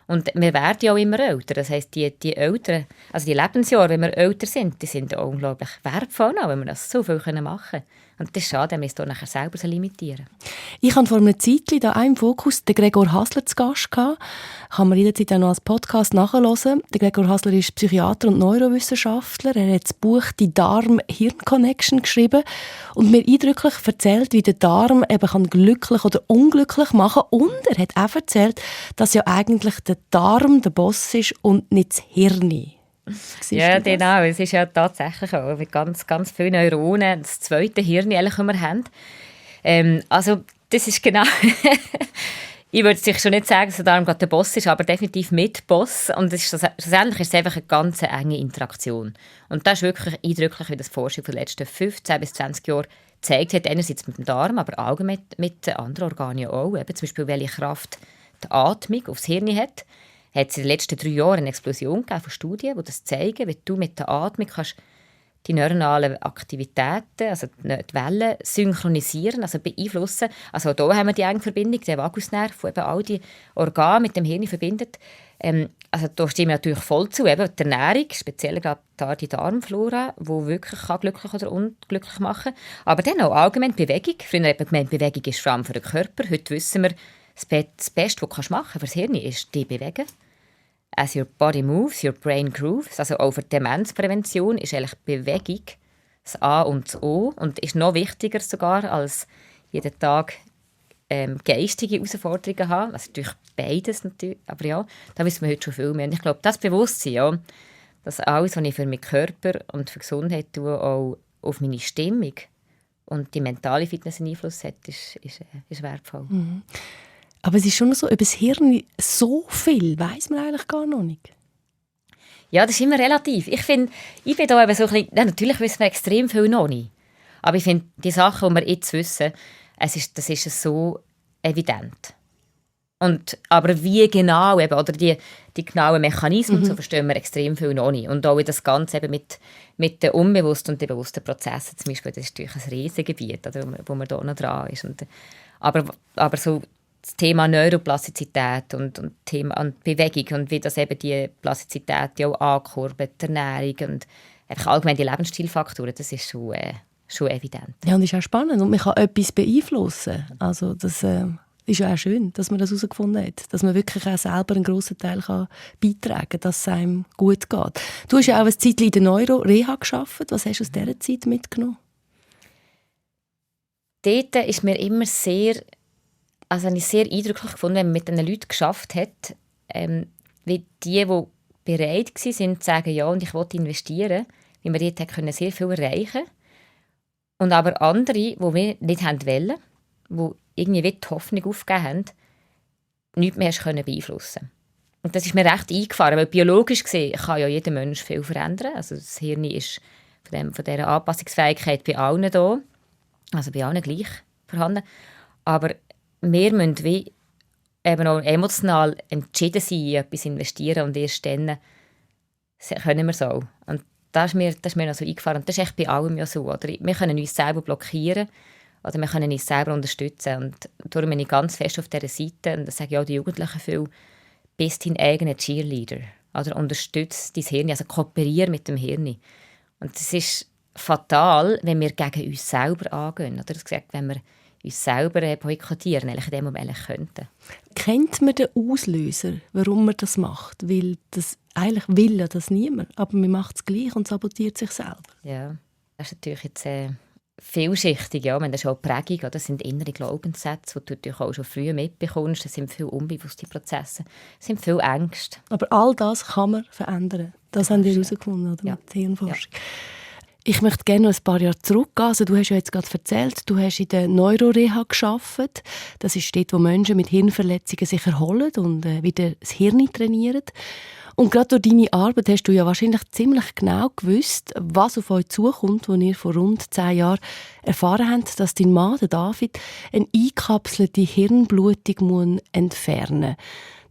Und wir werden ja auch immer älter. Das heisst, die Älteren, also die Lebensjahre, wenn wir älter sind, die sind unglaublich wertvoll, wenn wir das so viel machen können. Und das ist schade, wenn wir es hier nachher selber so limitieren. Ich hatte vor einer Zeit da auch im Fokus den Gregor Hasler zu Gast gehabt. Kann man jederzeit auch noch als Podcast nachhören. Der Gregor Hasler ist Psychiater und Neurowissenschaftler. Er hat das Buch «Die Darm-Hirn-Connection» geschrieben und mir eindrücklich erzählt, wie der Darm eben glücklich oder unglücklich machen kann. Und er hat auch erzählt, dass ja eigentlich der Darm der Boss ist und nicht das Hirn. Ja, genau. Es ist ja tatsächlich auch mit ganz, ganz vielen Neuronen das zweite Hirn, das wir haben. Also, das ist genau... Ich würde sicher schon nicht sagen, dass der Darm gerade der Boss ist, aber definitiv mit Boss. Und schlussendlich ist es einfach eine ganz enge Interaktion. Und das ist wirklich eindrücklich, wie das Forschung der letzten 15 bis 20 Jahre gezeigt hat. Einerseits mit dem Darm, aber allgemein mit anderen Organen auch. Eben zum Beispiel, welche Kraft die Atmung aufs Hirn hat. Hat es in den letzten 3 Jahren eine Explosion gegeben von Studien, die das zeigen, wie du mit der Atmung kannst die neuronalen Aktivitäten, also die Wellen, synchronisieren, also beeinflussen. Also hier haben wir die enge Verbindung, der Vagusnerv, der eben all die Organe mit dem Hirn verbindet. Also da stimmen wir natürlich voll zu. Eben die Ernährung, speziell gerade die Darmflora, die wirklich glücklich oder unglücklich machen kann. Aber dann auch allgemein Bewegung. Früher hat man gemeint, Bewegung ist vor allem für den Körper. Heute wissen wir, das Beste, was du machen kannst für das Hirn, ist die bewegen. As your body moves, your brain grooves. Also auch für Demenzprävention ist eigentlich Bewegung das A und das O und ist noch wichtiger sogar als jeden Tag geistige Herausforderungen haben. Also natürlich beides natürlich, aber ja, da wissen wir heute schon viel mehr. Und ich glaube, das Bewusstsein, ja, dass alles, was ich für meinen Körper und für Gesundheit tue, auch auf meine Stimmung und die mentale Fitness einen Einfluss hat, ist wertvoll. Mhm. Aber es ist schon so, über das Hirn so viel weiss man eigentlich gar noch nicht. Ja, das ist immer relativ. Ich bin da eben so ein bisschen, ja, natürlich wissen wir extrem viel noch nicht. Aber ich finde, die Sachen, die wir jetzt wissen, das ist so evident. Aber wie genau, eben, oder die genauen Mechanismen, so verstehen wir extrem viel noch nicht. Und auch das Ganze eben mit den unbewussten und den bewussten Prozessen zum Beispiel, das ist natürlich ein Riesengebiet, oder, wo man da noch dran ist. Aber so das Thema Neuroplastizität und Thema und Bewegung und wie das eben die Plastizität ja auch ankurbelt, die Ernährung und einfach allgemein die Lebensstilfaktoren, das ist schon evident. Ja, und das ist auch spannend und man kann etwas beeinflussen. Also das ist ja auch schön, dass man das herausgefunden hat, dass man wirklich auch selber einen grossen Teil kann beitragen kann, dass es einem gut geht. Du hast ja auch eine Zeit in der Neuro-Reha gearbeitet. Was hast du aus dieser Zeit mitgenommen? Dort ist mir immer sehr eindrücklich gefunden, wenn man mit diesen Leuten geschafft hat, wie die bereit waren, zu sagen, ja, und ich will investieren, wie wir dort können sehr viel erreichen. Und aber andere, die wir nicht wollten, die irgendwie die Hoffnung aufgegeben haben, nichts mehr können beeinflussen. Und das ist mir recht eingefahren, weil biologisch gesehen kann ja jeder Mensch viel verändern. Also das Hirn ist von dieser Anpassungsfähigkeit bei allen da, also bei allen gleich vorhanden. Aber wir müssen wie eben auch emotional entschieden sein, in etwas investieren und erst dann können wir es auch. Und das ist mir noch so eingefahren. Und das ist echt bei allem ja so. Oder? Wir können uns selber blockieren oder wir können uns selber unterstützen. Und darum bin ich ganz fest auf dieser Seite, und das sage ich auch den Jugendlichen viel, bist dein eigener Cheerleader. Oder unterstütze dein Hirn, also kooperiere mit dem Hirn. Und das ist fatal, wenn wir gegen uns selber angehen. Oder das gesagt, wenn wir uns selber boykottieren, in dem Moment könnten. Kennt man den Auslöser, warum man das macht? Weil das, eigentlich will ja das niemand, aber man macht es gleich und sabotiert sich selber. Ja, das ist natürlich jetzt vielschichtig. Ja. Das ist auch Prägung, oder? Das sind innere Glaubenssätze, die du natürlich auch schon früh mitbekommst. Das sind viele unbewusste Prozesse, das sind viele Ängste. Aber all das kann man verändern. Das haben wir herausgefunden, oder? Ja. Mit der Hirnforschung. Ja. Ich möchte gerne noch ein paar Jahre zurückgehen. Also, du hast ja jetzt gerade erzählt, du hast in der Neuroreha gearbeitet. Das ist dort, wo Menschen mit Hirnverletzungen sich erholen und wieder das Hirn trainieren. Und gerade durch deine Arbeit hast du ja wahrscheinlich ziemlich genau gewusst, was auf euch zukommt, als ihr vor rund 10 Jahren erfahren habt, dass dein Mann, der David, eine eingekapselte Hirnblutung entfernen muss.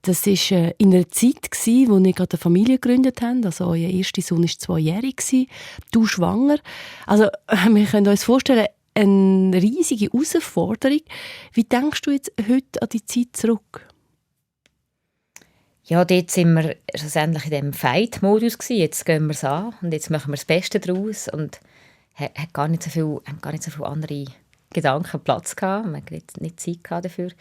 Das war in einer Zeit, wo ihr gerade eine Familie gegründet habt. Also euer erster Sohn war 2-jährig, du schwanger. Also wir können uns vorstellen, eine riesige Herausforderung. Wie denkst du jetzt heute an die Zeit zurück? Ja, dort sind wir schlussendlich in diesem Fight-Modus gewesen. Jetzt gehen wir es an und jetzt machen wir das Beste daraus. Und haben gar nicht so viele andere Gedanken Platz gehabt. Man hatte nicht Zeit dafür.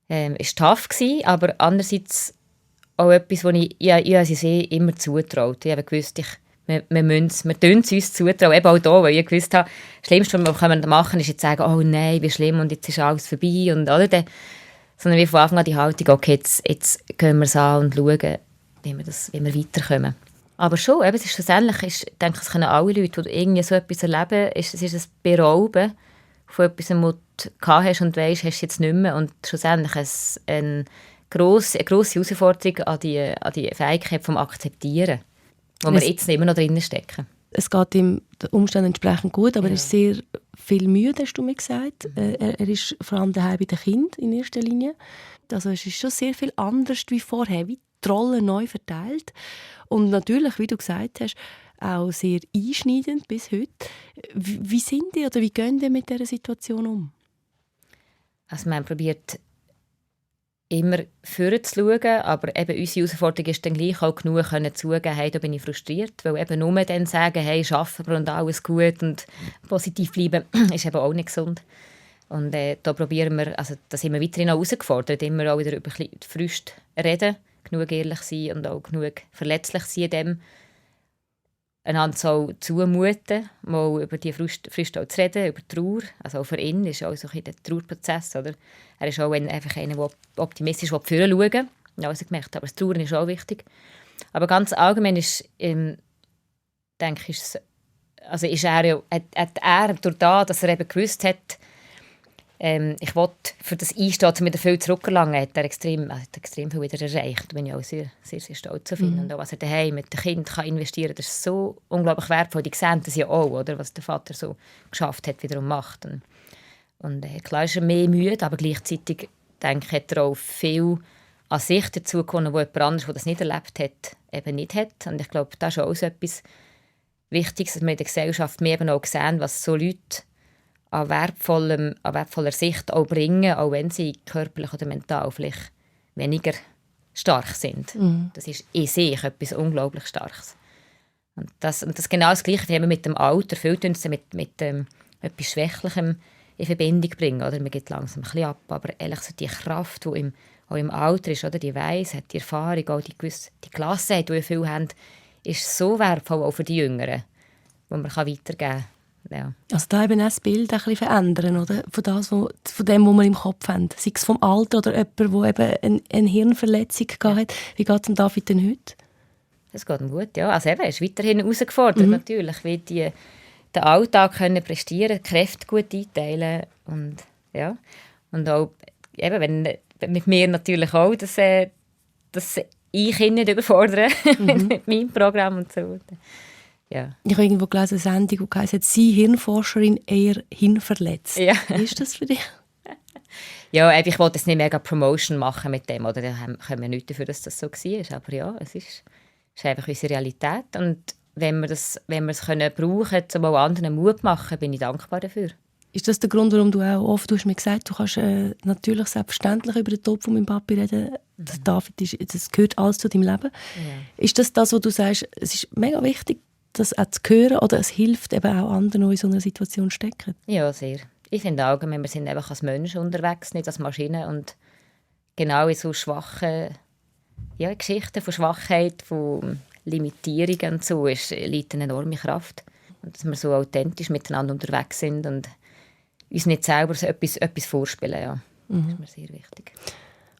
Es war tough, aber andererseits auch etwas, was ich immer zutraut. Ich habe gewusst, wir tun es uns zutrauen. Eben auch da, weil ich gewusst habe, das Schlimmste, was wir machen können, ist jetzt sagen, oh nein, wie schlimm und jetzt ist alles vorbei. Sondern wie von Anfang an die Haltung, okay, jetzt gehen wir es an und schauen, wie wir weiterkommen. Aber schon, eben, es ist schlussendlich, ich denke, es können alle Leute, die irgendwie so etwas erleben, es ist ein Berauben von etwas, was du gehabt hast und weisst, hast du jetzt nicht mehr. Und schlussendlich eine grosse Herausforderung an die Fähigkeit vom Akzeptieren, wo wir jetzt immer noch drinnen stecken. Es geht ihm den Umständen entsprechend gut, aber er ist sehr viel müde, hast du mir gesagt. Er ist vor allem daheim bei den Kindern in erster Linie. Also es ist schon sehr viel anders wie vorher, wie die Rollen neu verteilt. Und natürlich, wie du gesagt hast, auch sehr einschneidend bis heute. Wie sind die oder wie gehen die mit dieser Situation um? Also man probiert immer vorher zu schauen, aber eben unsere Herausforderung ist dann gleich auch genug zugeben, hey, da bin ich frustriert, weil eben nur dann sagen, hey, arbeiten wir und alles gut und positiv bleiben, ist eben auch nicht gesund. Und da probieren wir, also da sind wir weiterhin auch herausgefordert, immer auch wieder über die Frust reden, genug ehrlich sein und auch genug verletzlich sein in dem. einander so zumuten, mal über die Frust auch zu reden, über Trauer. Also auch für ihn ist auch so ein der Trauerprozess. Oder? Er ist auch einfach einer, der optimistisch vorne schauen will. Ja, was ich gemerkt habe. Aber das Trauern ist auch wichtig. Aber ganz allgemein ist, denke ich, ist er durch das, dass er eben gewusst hat, ich will für das Einstehen, um wieder viel zurückzuerlangen, hat er extrem viel wieder erreicht. Da bin ich auch sehr, sehr, sehr stolz auf ihn. Und auch was er daheim mit den Kindern investieren kann, das ist so unglaublich wertvoll. Die sehen das ja auch, oder? Was der Vater so geschafft hat, wiederum macht. Und klar ist er mehr müde, aber gleichzeitig denke ich, hat er auch viel an sich dazu gekommen, wo jemand anderes, der das nicht erlebt hat, eben nicht hat. Und ich glaube, das ist auch so etwas Wichtiges, dass wir in der Gesellschaft mehr eben auch sehen, was so Leute an wertvoller Sicht auch bringen, auch wenn sie körperlich oder mental vielleicht weniger stark sind. Das ist in sich etwas unglaublich Starkes. Und das genau das Gleiche, wie wir mit dem Alter viel mit etwas Schwächlichem in Verbindung bringen. Oder? Man geht langsam ein bisschen ab, aber ehrlich so die Kraft, die auch im Alter ist, oder? Die Weisheit, die Erfahrung, auch die Gelassenheit, die viele haben, ist so wertvoll auch für die Jüngeren, die man weitergeben kann. Ja. Also da eben auch das Bild ein bisschen verändern, oder? Von dem, was wir im Kopf haben. Sei es vom Alter oder jemand, der eben eine Hirnverletzung hat. Wie geht es dem David denn heute? Es geht ihm gut, ja. Also eben, er ist weiterhin herausgefordert, natürlich. Wie den Alltag können prestieren, die Kräfte gut einteilen. Und, ja. Und auch, eben, wenn mit mir natürlich auch, dass ich ihn nicht überfordere mit meinem Programm und so. Ja. Ich habe irgendwo gelesen, eine Sendung, die heisst, «Sie Hirnforscherin eher hirnverletzt». Ja. Wie ist das für dich? Ja, ich wollte jetzt nicht mega Promotion machen mit dem, oder? Da können wir nichts dafür, dass das so war. Aber ja, es ist einfach unsere Realität. Und wenn wir es brauchen können, um auch anderen Mut zu machen, bin ich dankbar dafür. Ist das der Grund, warum du auch oft, du hast mir gesagt, du kannst natürlich selbstverständlich über den Tod von meinem Papi reden. David, das gehört alles zu deinem Leben. Ja. Ist das, was du sagst, es ist mega wichtig, das auch zu hören, oder es hilft eben auch anderen, die in so einer Situation stecken? Ja, sehr. Ich finde auch, wir sind einfach als Menschen unterwegs, nicht als Maschine. Und genau in so schwachen Geschichten von Schwachheit, von Limitierungen und so, liegt eine enorme Kraft. Und dass wir so authentisch miteinander unterwegs sind und uns nicht selber so etwas vorspielen. Ja. Das ist mir sehr wichtig.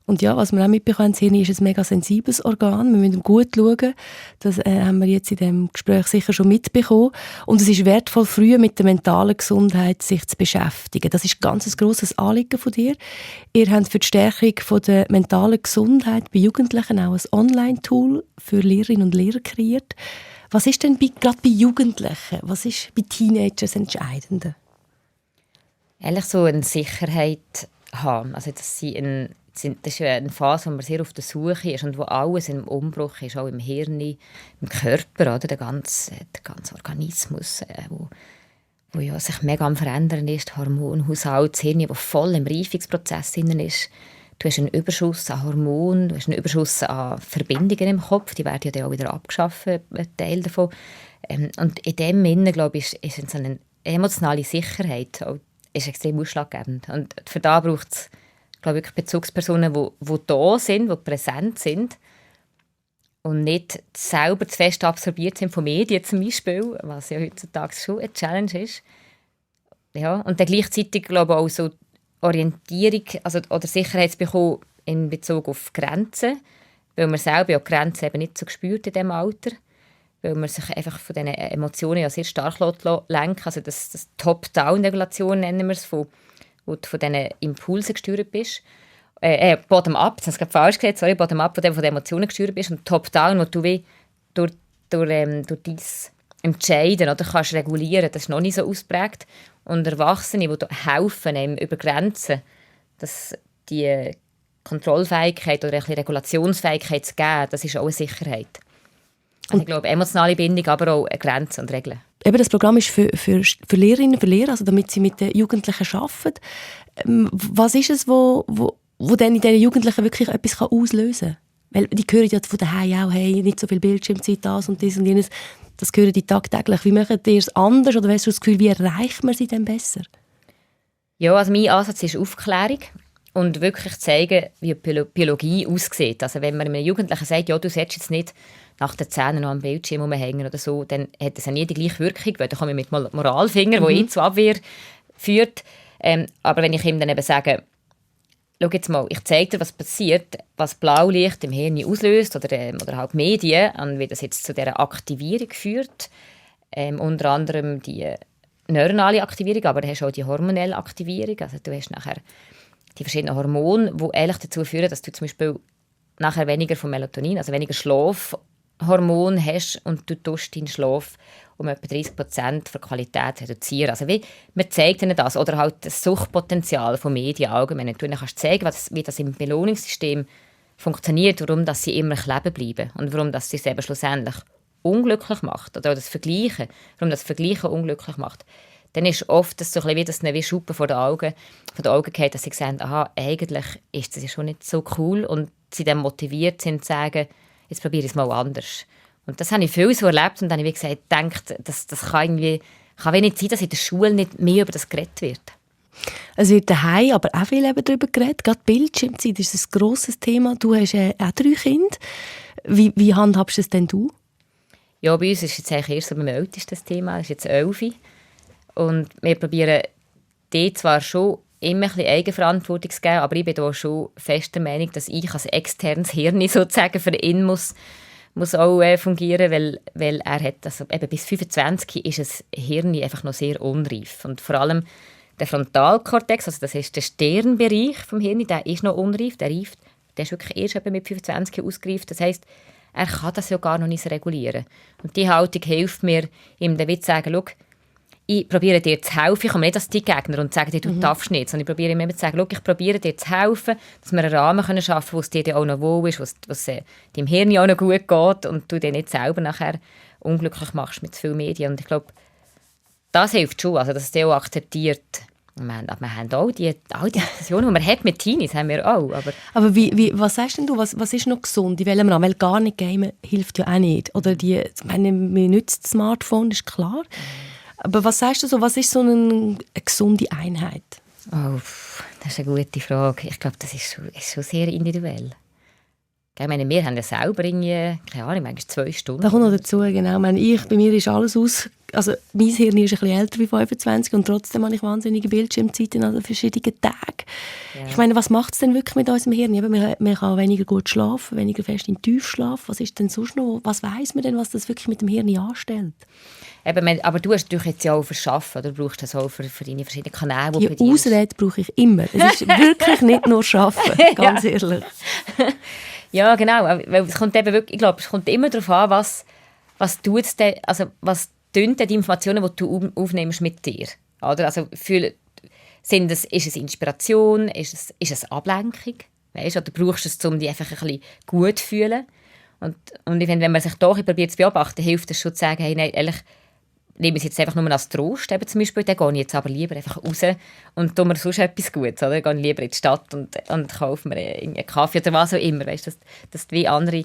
Und ja, was wir auch mitbekommen haben, ist ein mega sensibles Organ. Wir müssen gut schauen. Das haben wir jetzt in diesem Gespräch sicher schon mitbekommen. Und es ist wertvoll, früh mit der mentalen Gesundheit sich zu beschäftigen. Das ist ganz ein grosses Anliegen von dir. Ihr habt für die Stärkung von der mentalen Gesundheit bei Jugendlichen auch ein Online-Tool für Lehrerinnen und Lehrer kreiert. Was ist denn gerade bei Jugendlichen, was ist bei Teenagers das Entscheidende? Ehrlich so eine Sicherheit haben. Also, das ist eine Phase, wo man sehr auf der Suche ist und wo alles im Umbruch ist, auch im Hirn, im Körper, oder? Der ganze Organismus, wo ja sich mega am Verändern ist, Hormonhaushalt, das Hirn, das voll im Reifungsprozess ist. Du hast einen Überschuss an Hormonen, du hast einen Überschuss an Verbindungen im Kopf, die werden ja dann auch wieder abgeschafft, ein Teil davon. Und in dem Sinne, glaube ich, ist so eine emotionale Sicherheit ist extrem ausschlaggebend. Und für da braucht es, glaube ich, Bezugspersonen, die da sind, die präsent sind und nicht selber zu fest absorbiert sind von Medien zum Beispiel, was ja heutzutage schon eine Challenge ist. Ja, und dann gleichzeitig, glaube ich, auch so Orientierung oder Sicherheit zu bekommen in Bezug auf Grenzen, weil man selber ja die Grenzen eben nicht so spürt in diesem Alter, weil man sich einfach von diesen Emotionen ja sehr stark lenken. Also das Top-Down-Regulation nennen wir es, wo du von diesen Impulsen gesteuert bist. Bottom-up, das habe ich gerade falsch gesagt, sorry, Bottom-up, wo du von den Emotionen gesteuert bist, und Top-down, wo du wie durch dein Entscheiden oder kannst regulieren, das ist noch nicht so ausprägt. Und Erwachsene, die helfen, über Grenzen, dass die Kontrollfähigkeit oder ein bisschen Regulationsfähigkeit zu geben, das ist auch eine Sicherheit. Also ich glaube, emotionale Bindung, aber auch Grenzen und Regeln. Eben, das Programm ist für Lehrerinnen und Lehrer, also damit sie mit den Jugendlichen arbeiten. Was ist es, wo dann in diesen Jugendlichen wirklich etwas auslösen kann? Weil die hören ja von daheim auch, hey, nicht so viel Bildschirmzeit, das und das und jenes. Das hören die tagtäglich. Wie machen die es anders? Oder hast du das Gefühl, wie erreicht man sie denn besser? Ja, also mein Ansatz ist Aufklärung. und wirklich zeigen, wie Biologie aussieht. Also wenn man einem Jugendlichen sagt, ja, du solltest jetzt nicht nach den Zähnen noch am Bildschirm rumhängen oder so, dann hat das ja nie die gleiche Wirkung, weil dann komme ich mit Moralfinger, der zur Abwehr führt. Aber wenn ich ihm dann eben sage, schau jetzt mal, ich zeige dir, was passiert, was Blaulicht im Hirn auslöst oder halt Medien, und wie das jetzt zu dieser Aktivierung führt. Unter anderem die neuronale Aktivierung, aber du hast auch die hormonelle Aktivierung. Also du hast nachher die verschiedenen Hormone, die eigentlich dazu führen, dass du zum Beispiel nachher weniger von Melatonin, also weniger Schlafhormon hast und du tust deinen Schlaf um etwa 30% für Qualität reduzieren. Also wie, man zeigt ihnen das. Oder halt das Suchtpotenzial von Medien allgemein. Du kannst zeigen, wie das im Belohnungssystem funktioniert, warum dass sie immer kleben bleiben und warum dass sie es eben schlussendlich unglücklich macht. Oder auch das Vergleichen, warum das Vergleichen unglücklich macht. Dann ist oft das so ein bisschen wie das wie Schuppen vor den Augen geht, dass sie sehen, aha, eigentlich ist das ja schon nicht so cool und sie dann motiviert sind zu sagen, jetzt probiere ich es mal anders. Und das habe ich viel so erlebt und dann habe ich gedacht, das kann nicht sein, dass in der Schule nicht mehr über das geredet wird. Es wird daheim aber auch viel darüber geredet. Gerade Bildschirmzeit ist ein grosses Thema. Du hast auch 3 Kinder. Wie handhabst du es denn du? Ja, bei uns ist jetzt eigentlich erst beim Ältesten das Thema. Das ist jetzt 11. Und wir probieren die zwar schon immer ein bisschen Eigenverantwortung zu geben, aber ich bin da schon fest der Meinung, dass ich als externes Hirn sozusagen für ihn muss auch fungieren, weil er hat, also eben bis 25 ist das Hirn einfach noch sehr unreif. Und vor allem der Frontalkortex, also das ist der Stirnbereich vom Hirn, der ist noch unreif, der ist wirklich erst mit 25 ausgereift. Das heisst, er kann das ja gar noch nicht regulieren. Und die Haltung hilft mir, ihm dann zu sagen, schau, ich probiere dir zu helfen. Ich komme nicht als die Gegner und sage dir, du darfst nicht, sondern ich probiere ihm zu sagen, schau, ich probiere dir zu helfen, dass wir einen Rahmen schaffen können, wo es dir auch noch wohl ist, was deinem Hirn auch noch gut geht und du dich nicht selber nachher unglücklich machst mit zu viel Medien. Und ich glaube, das hilft schon, also, dass es dir auch akzeptiert. Wir haben all die Diskussionen, die man hat mit Teenies, haben wir auch. Aber was sagst denn du, was ist noch gesund? In welchem Rahmen? Weil gar nicht gamen hilft ja auch nicht. Oder man nutzt das Smartphone, ist klar. Aber was sagst du so, was ist so eine gesunde Einheit? Oh, das ist eine gute Frage. Ich glaube, das ist schon sehr individuell. Ich meine, wir haben ja selber keine Ahnung, manchmal 2 Stunden. Da kommt noch dazu, genau. Bei mir ist alles aus. Also mein Hirn ist ein bisschen älter wie 25 und trotzdem habe ich wahnsinnige Bildschirmzeiten an verschiedenen Tagen. Ja. Ich meine, was macht es denn wirklich mit unserem Hirn? Man kann weniger gut schlafen, weniger fest in Tiefschlaf. Was ist denn sonst noch? Was weiss man denn, was das wirklich mit dem Hirn anstellt? Eben, aber du hast natürlich jetzt ja auch fürs Arbeiten, oder brauchst das auch für deine verschiedenen Kanäle? Die Ausrede brauche ich immer. Es ist wirklich nicht nur Arbeiten, ganz ehrlich. Ja, genau. Weil es kommt eben wirklich, ich glaube, es kommt immer darauf an, was die Informationen, die du aufnimmst mit dir. Oder? Also, ist es Inspiration? Ist es Ablenkung? Weißt, oder brauchst du es, um dich einfach ein bisschen gut zu fühlen? Und ich finde, wenn man sich da probiert zu beobachten, hilft es schon zu sagen, hey, nein, ehrlich, nehme ich es jetzt einfach nur als Trost, eben zum Beispiel, dann gehe ich jetzt aber lieber einfach raus und tue mir sonst etwas Gutes, oder? Dann gehe ich lieber in die Stadt und kaufe mir einen Kaffee oder was auch immer, weißt, dass du wie andere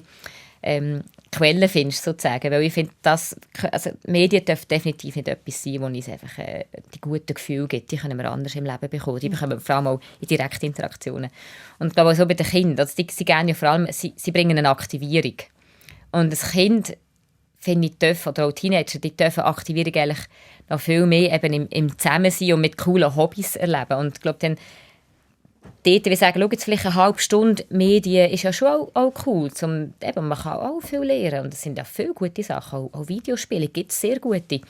Quellen findest, sozusagen, weil ich finde, Medien dürfen definitiv nicht etwas sein, wo uns einfach die guten Gefühle gibt, die können wir anders im Leben bekommen, die bekommen wir vor allem auch in direkten Interaktionen. Und ich glaube auch so bei den Kindern, also sie geben ja vor allem, sie bringen eine Aktivierung. Und das Kind, finde ich, oder auch Teenager, die dürfen Aktivierung eigentlich noch viel mehr eben im Zusammensein und mit coolen Hobbys erleben. Und ich glaube, dann dort, wie sagen, schau jetzt vielleicht eine halbe Stunde Medien ist ja schon auch cool. Eben, man kann auch viel lernen. Und es sind ja viele gute Sachen. Auch Videospiele gibt es sehr gute.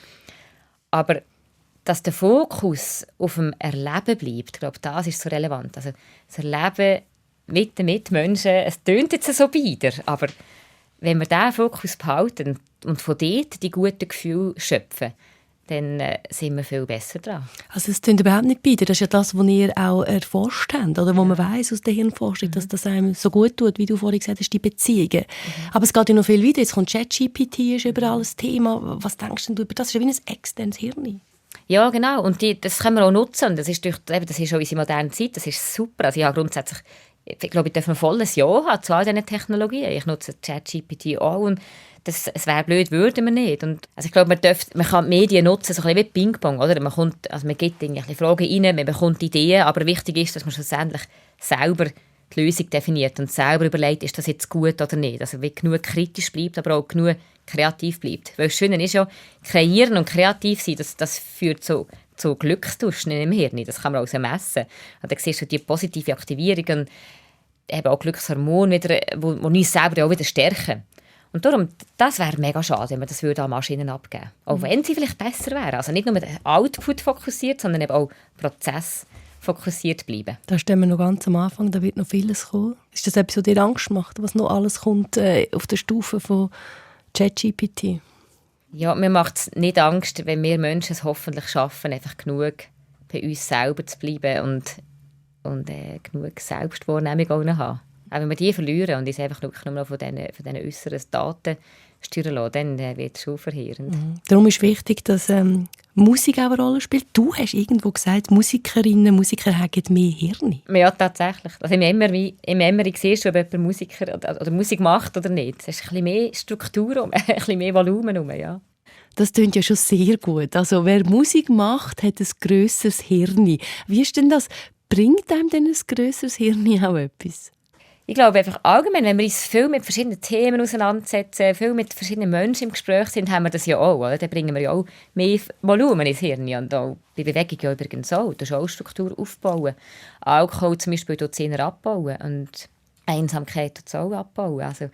Aber dass der Fokus auf dem Erleben bleibt, ich glaube, das ist so relevant. Also das Erleben mit den Mitmenschen, es tönt jetzt so bieder, aber wenn wir diesen Fokus behalten und von dort die guten Gefühle schöpfen, dann sind wir viel besser dran. Also es klingt überhaupt nicht bitter. Das ist ja das, was ihr auch erforscht habt, oder wo man weiss aus der Hirnforschung, dass das einem so gut tut, wie du vorhin gesagt hast, die Beziehungen. Aber es geht ja noch viel weiter. Jetzt kommt ChatGPT, ist überall ein Thema. Was denkst du über das? Das ist ja wie ein externes Hirn. Ja, genau. Und das können wir auch nutzen. Und das ist auch unsere moderne Zeit. Das ist super. Also ich habe grundsätzlich ich glaube, ich darf ein volles Ja haben zu all diesen Technologien. Ich nutze ChatGPT auch und es wäre blöd, würden wir nicht. Und, also ich glaube, man kann die Medien nutzen, so ein bisschen wie Ping-Pong. Oder? Man gibt ein bisschen Fragen rein, man bekommt Ideen, aber wichtig ist, dass man schlussendlich selber die Lösung definiert und selber überlegt, ist das jetzt gut oder nicht. Also wie genug kritisch bleibt, aber auch genug kreativ bleibt. Weil das Schöne ist ja, kreieren und kreativ sein, das führt zu Glückstuschen im Hirn. Das kann man auch messen. Und dann siehst du die positive Aktivierung und eben auch Glückshormone, die uns selber auch wieder stärken. Und darum, das wäre mega schade, wenn man das an Maschinen abgeben würde. Auch wenn sie vielleicht besser wären. Also nicht nur den Output fokussiert, sondern eben auch Prozess fokussiert bleiben. Da stehen wir noch ganz am Anfang, da wird noch vieles kommen. Ist das etwas, was dir Angst macht, was noch alles kommt auf der Stufe von ChatGPT? Ja, mir macht es nicht Angst, wenn wir Menschen es hoffentlich schaffen, einfach genug bei uns selber zu bleiben und genug Selbstwahrnehmung auch noch haben. Auch wenn wir die verlieren und uns einfach nur noch von diesen äußeren Daten steuern lassen, dann wird es schon verheerend. Darum ist wichtig, dass Musik auch eine Rolle spielt. Du hast irgendwo gesagt, Musikerinnen und Musiker haben mehr Hirn. Ja, tatsächlich. Also im Emmerich siehst du, ob jemand Musiker oder Musik macht oder nicht. Es ist ein bisschen mehr Struktur, ein bisschen mehr Volumen. Ja. Das klingt ja schon sehr gut. Also wer Musik macht, hat ein grösseres Hirn. Wie ist denn das? Bringt einem denn ein grösseres Hirn auch etwas? Ich glaube einfach allgemein, wenn wir uns viel mit verschiedenen Themen auseinandersetzen, viel mit verschiedenen Menschen im Gespräch sind, haben wir das ja auch. Oder? Dann bringen wir ja auch mehr Volumen ins Hirn. Und auch bei Bewegung ja übrigens auch. Du musst auch Struktur aufbauen. Alkohol zum Beispiel tut es eher abbauen. Und Einsamkeit tut es auch abbauen. Also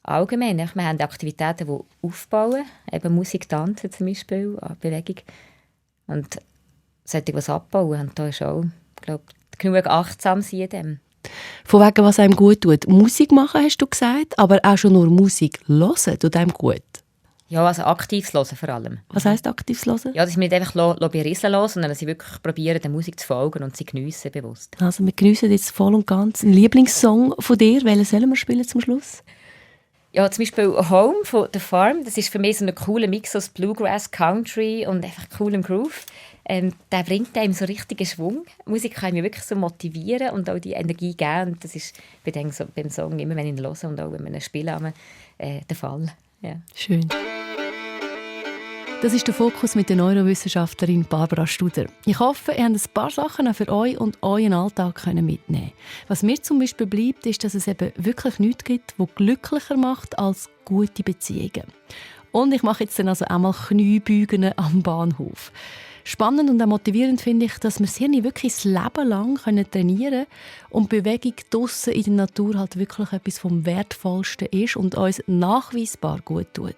allgemein, wir haben Aktivitäten, die aufbauen. Eben Musik, Tanzen zum Beispiel, Bewegung. Und sollte was abbauen. Und da ist auch, glaube ich, genug achtsam sein in dem. Von wegen, was einem gut tut. Musik machen, hast du gesagt, aber auch schon nur Musik hören tut einem gut. Ja, also aktives Hören vor allem. Was heisst aktives Hören? Ja, dass ich nicht einfach berieseln lasse, sondern dass ich wirklich probiere, der Musik zu folgen und sie geniessen bewusst. Also wir geniessen jetzt voll und ganz einen Lieblingssong von dir. Welchen sollen wir spielen zum Schluss? Ja, zum Beispiel «Home» von «The Farm». Das ist für mich so ein cooler Mix aus Bluegrass, Country und einfach coolem Groove. Der bringt einem so richtigen Schwung. Musik kann mich wirklich so motivieren und auch die Energie geben. Und das ist beim Song immer, wenn ich ihn höre und auch wenn wir ihn spielen, der Fall. Ja. Schön. Das ist der Fokus mit der Neurowissenschaftlerin Barbara Studer. Ich hoffe, ihr habt ein paar Sachen für euch und euren Alltag mitnehmen. Was mir zum Beispiel bleibt, ist, dass es eben wirklich nichts gibt, was glücklicher macht als gute Beziehungen. Und ich mache jetzt dann also einmal Kniebeugen am Bahnhof. Spannend und auch motivierend finde ich, dass wir das Hirn wirklich das Leben lang trainieren können und Bewegung draussen in der Natur halt wirklich etwas vom Wertvollsten ist und uns nachweisbar gut tut.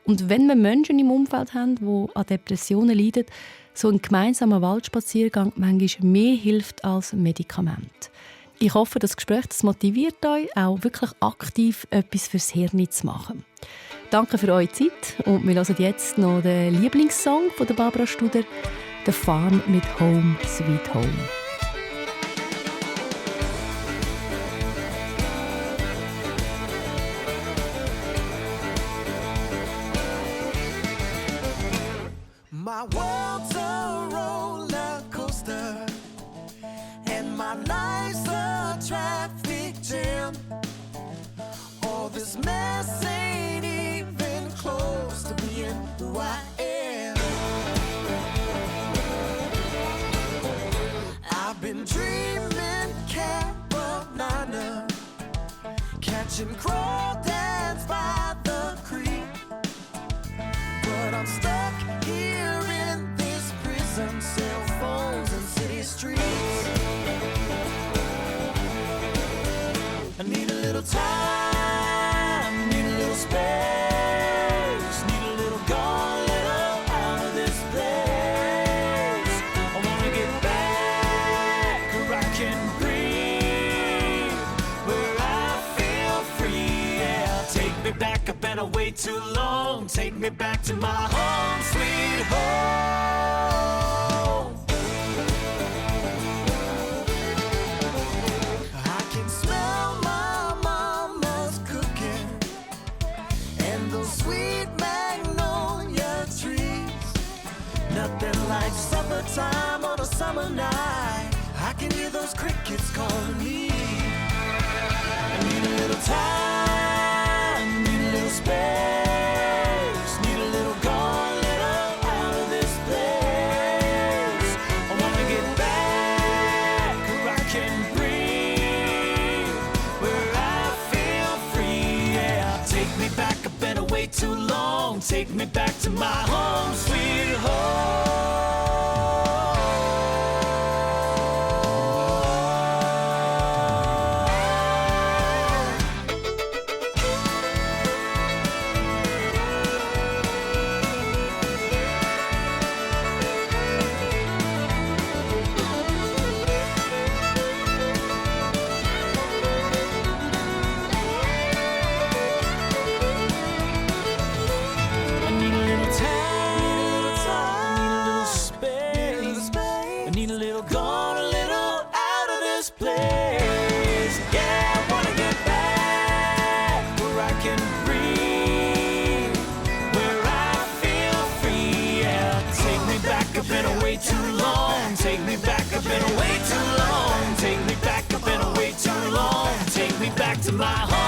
Und wenn wir Menschen im Umfeld haben, die an Depressionen leiden, so ein gemeinsamer Waldspaziergang manchmal mehr hilft als Medikament. Ich hoffe, das Gespräch motiviert euch, auch wirklich aktiv etwas fürs Hirn zu machen. Danke für eure Zeit und wir hören jetzt noch den Lieblingssong von der Barbara Studer, «The Farm» mit «Home, Sweet Home». My world's a roller coaster and my life's a traffic jam. All this mess ain't even close to being who I am. I've been dreaming Carolina, catching crawdads by the creek, but I'm stuck here in this prison, cell phones and city streets. I need a little time, need a little space, need a little gone, little out of this place. I wanna get back where I can breathe, where I feel free. Yeah, take me back, I've been away too long. Take me back to my home, sweet home. I can smell my mama's cooking and those sweet magnolia trees. Nothing like summertime on a summer night. I can hear those crickets calling me. need a little time, need a little space, need a little gone, little out of this place. I wanna get back where I can breathe, where I feel free, yeah. Take me back, I've been away too long. Take me back to my home, sweet home. Take me back, I've been away too long. Take me back, I've been away too long. Take me back to my home.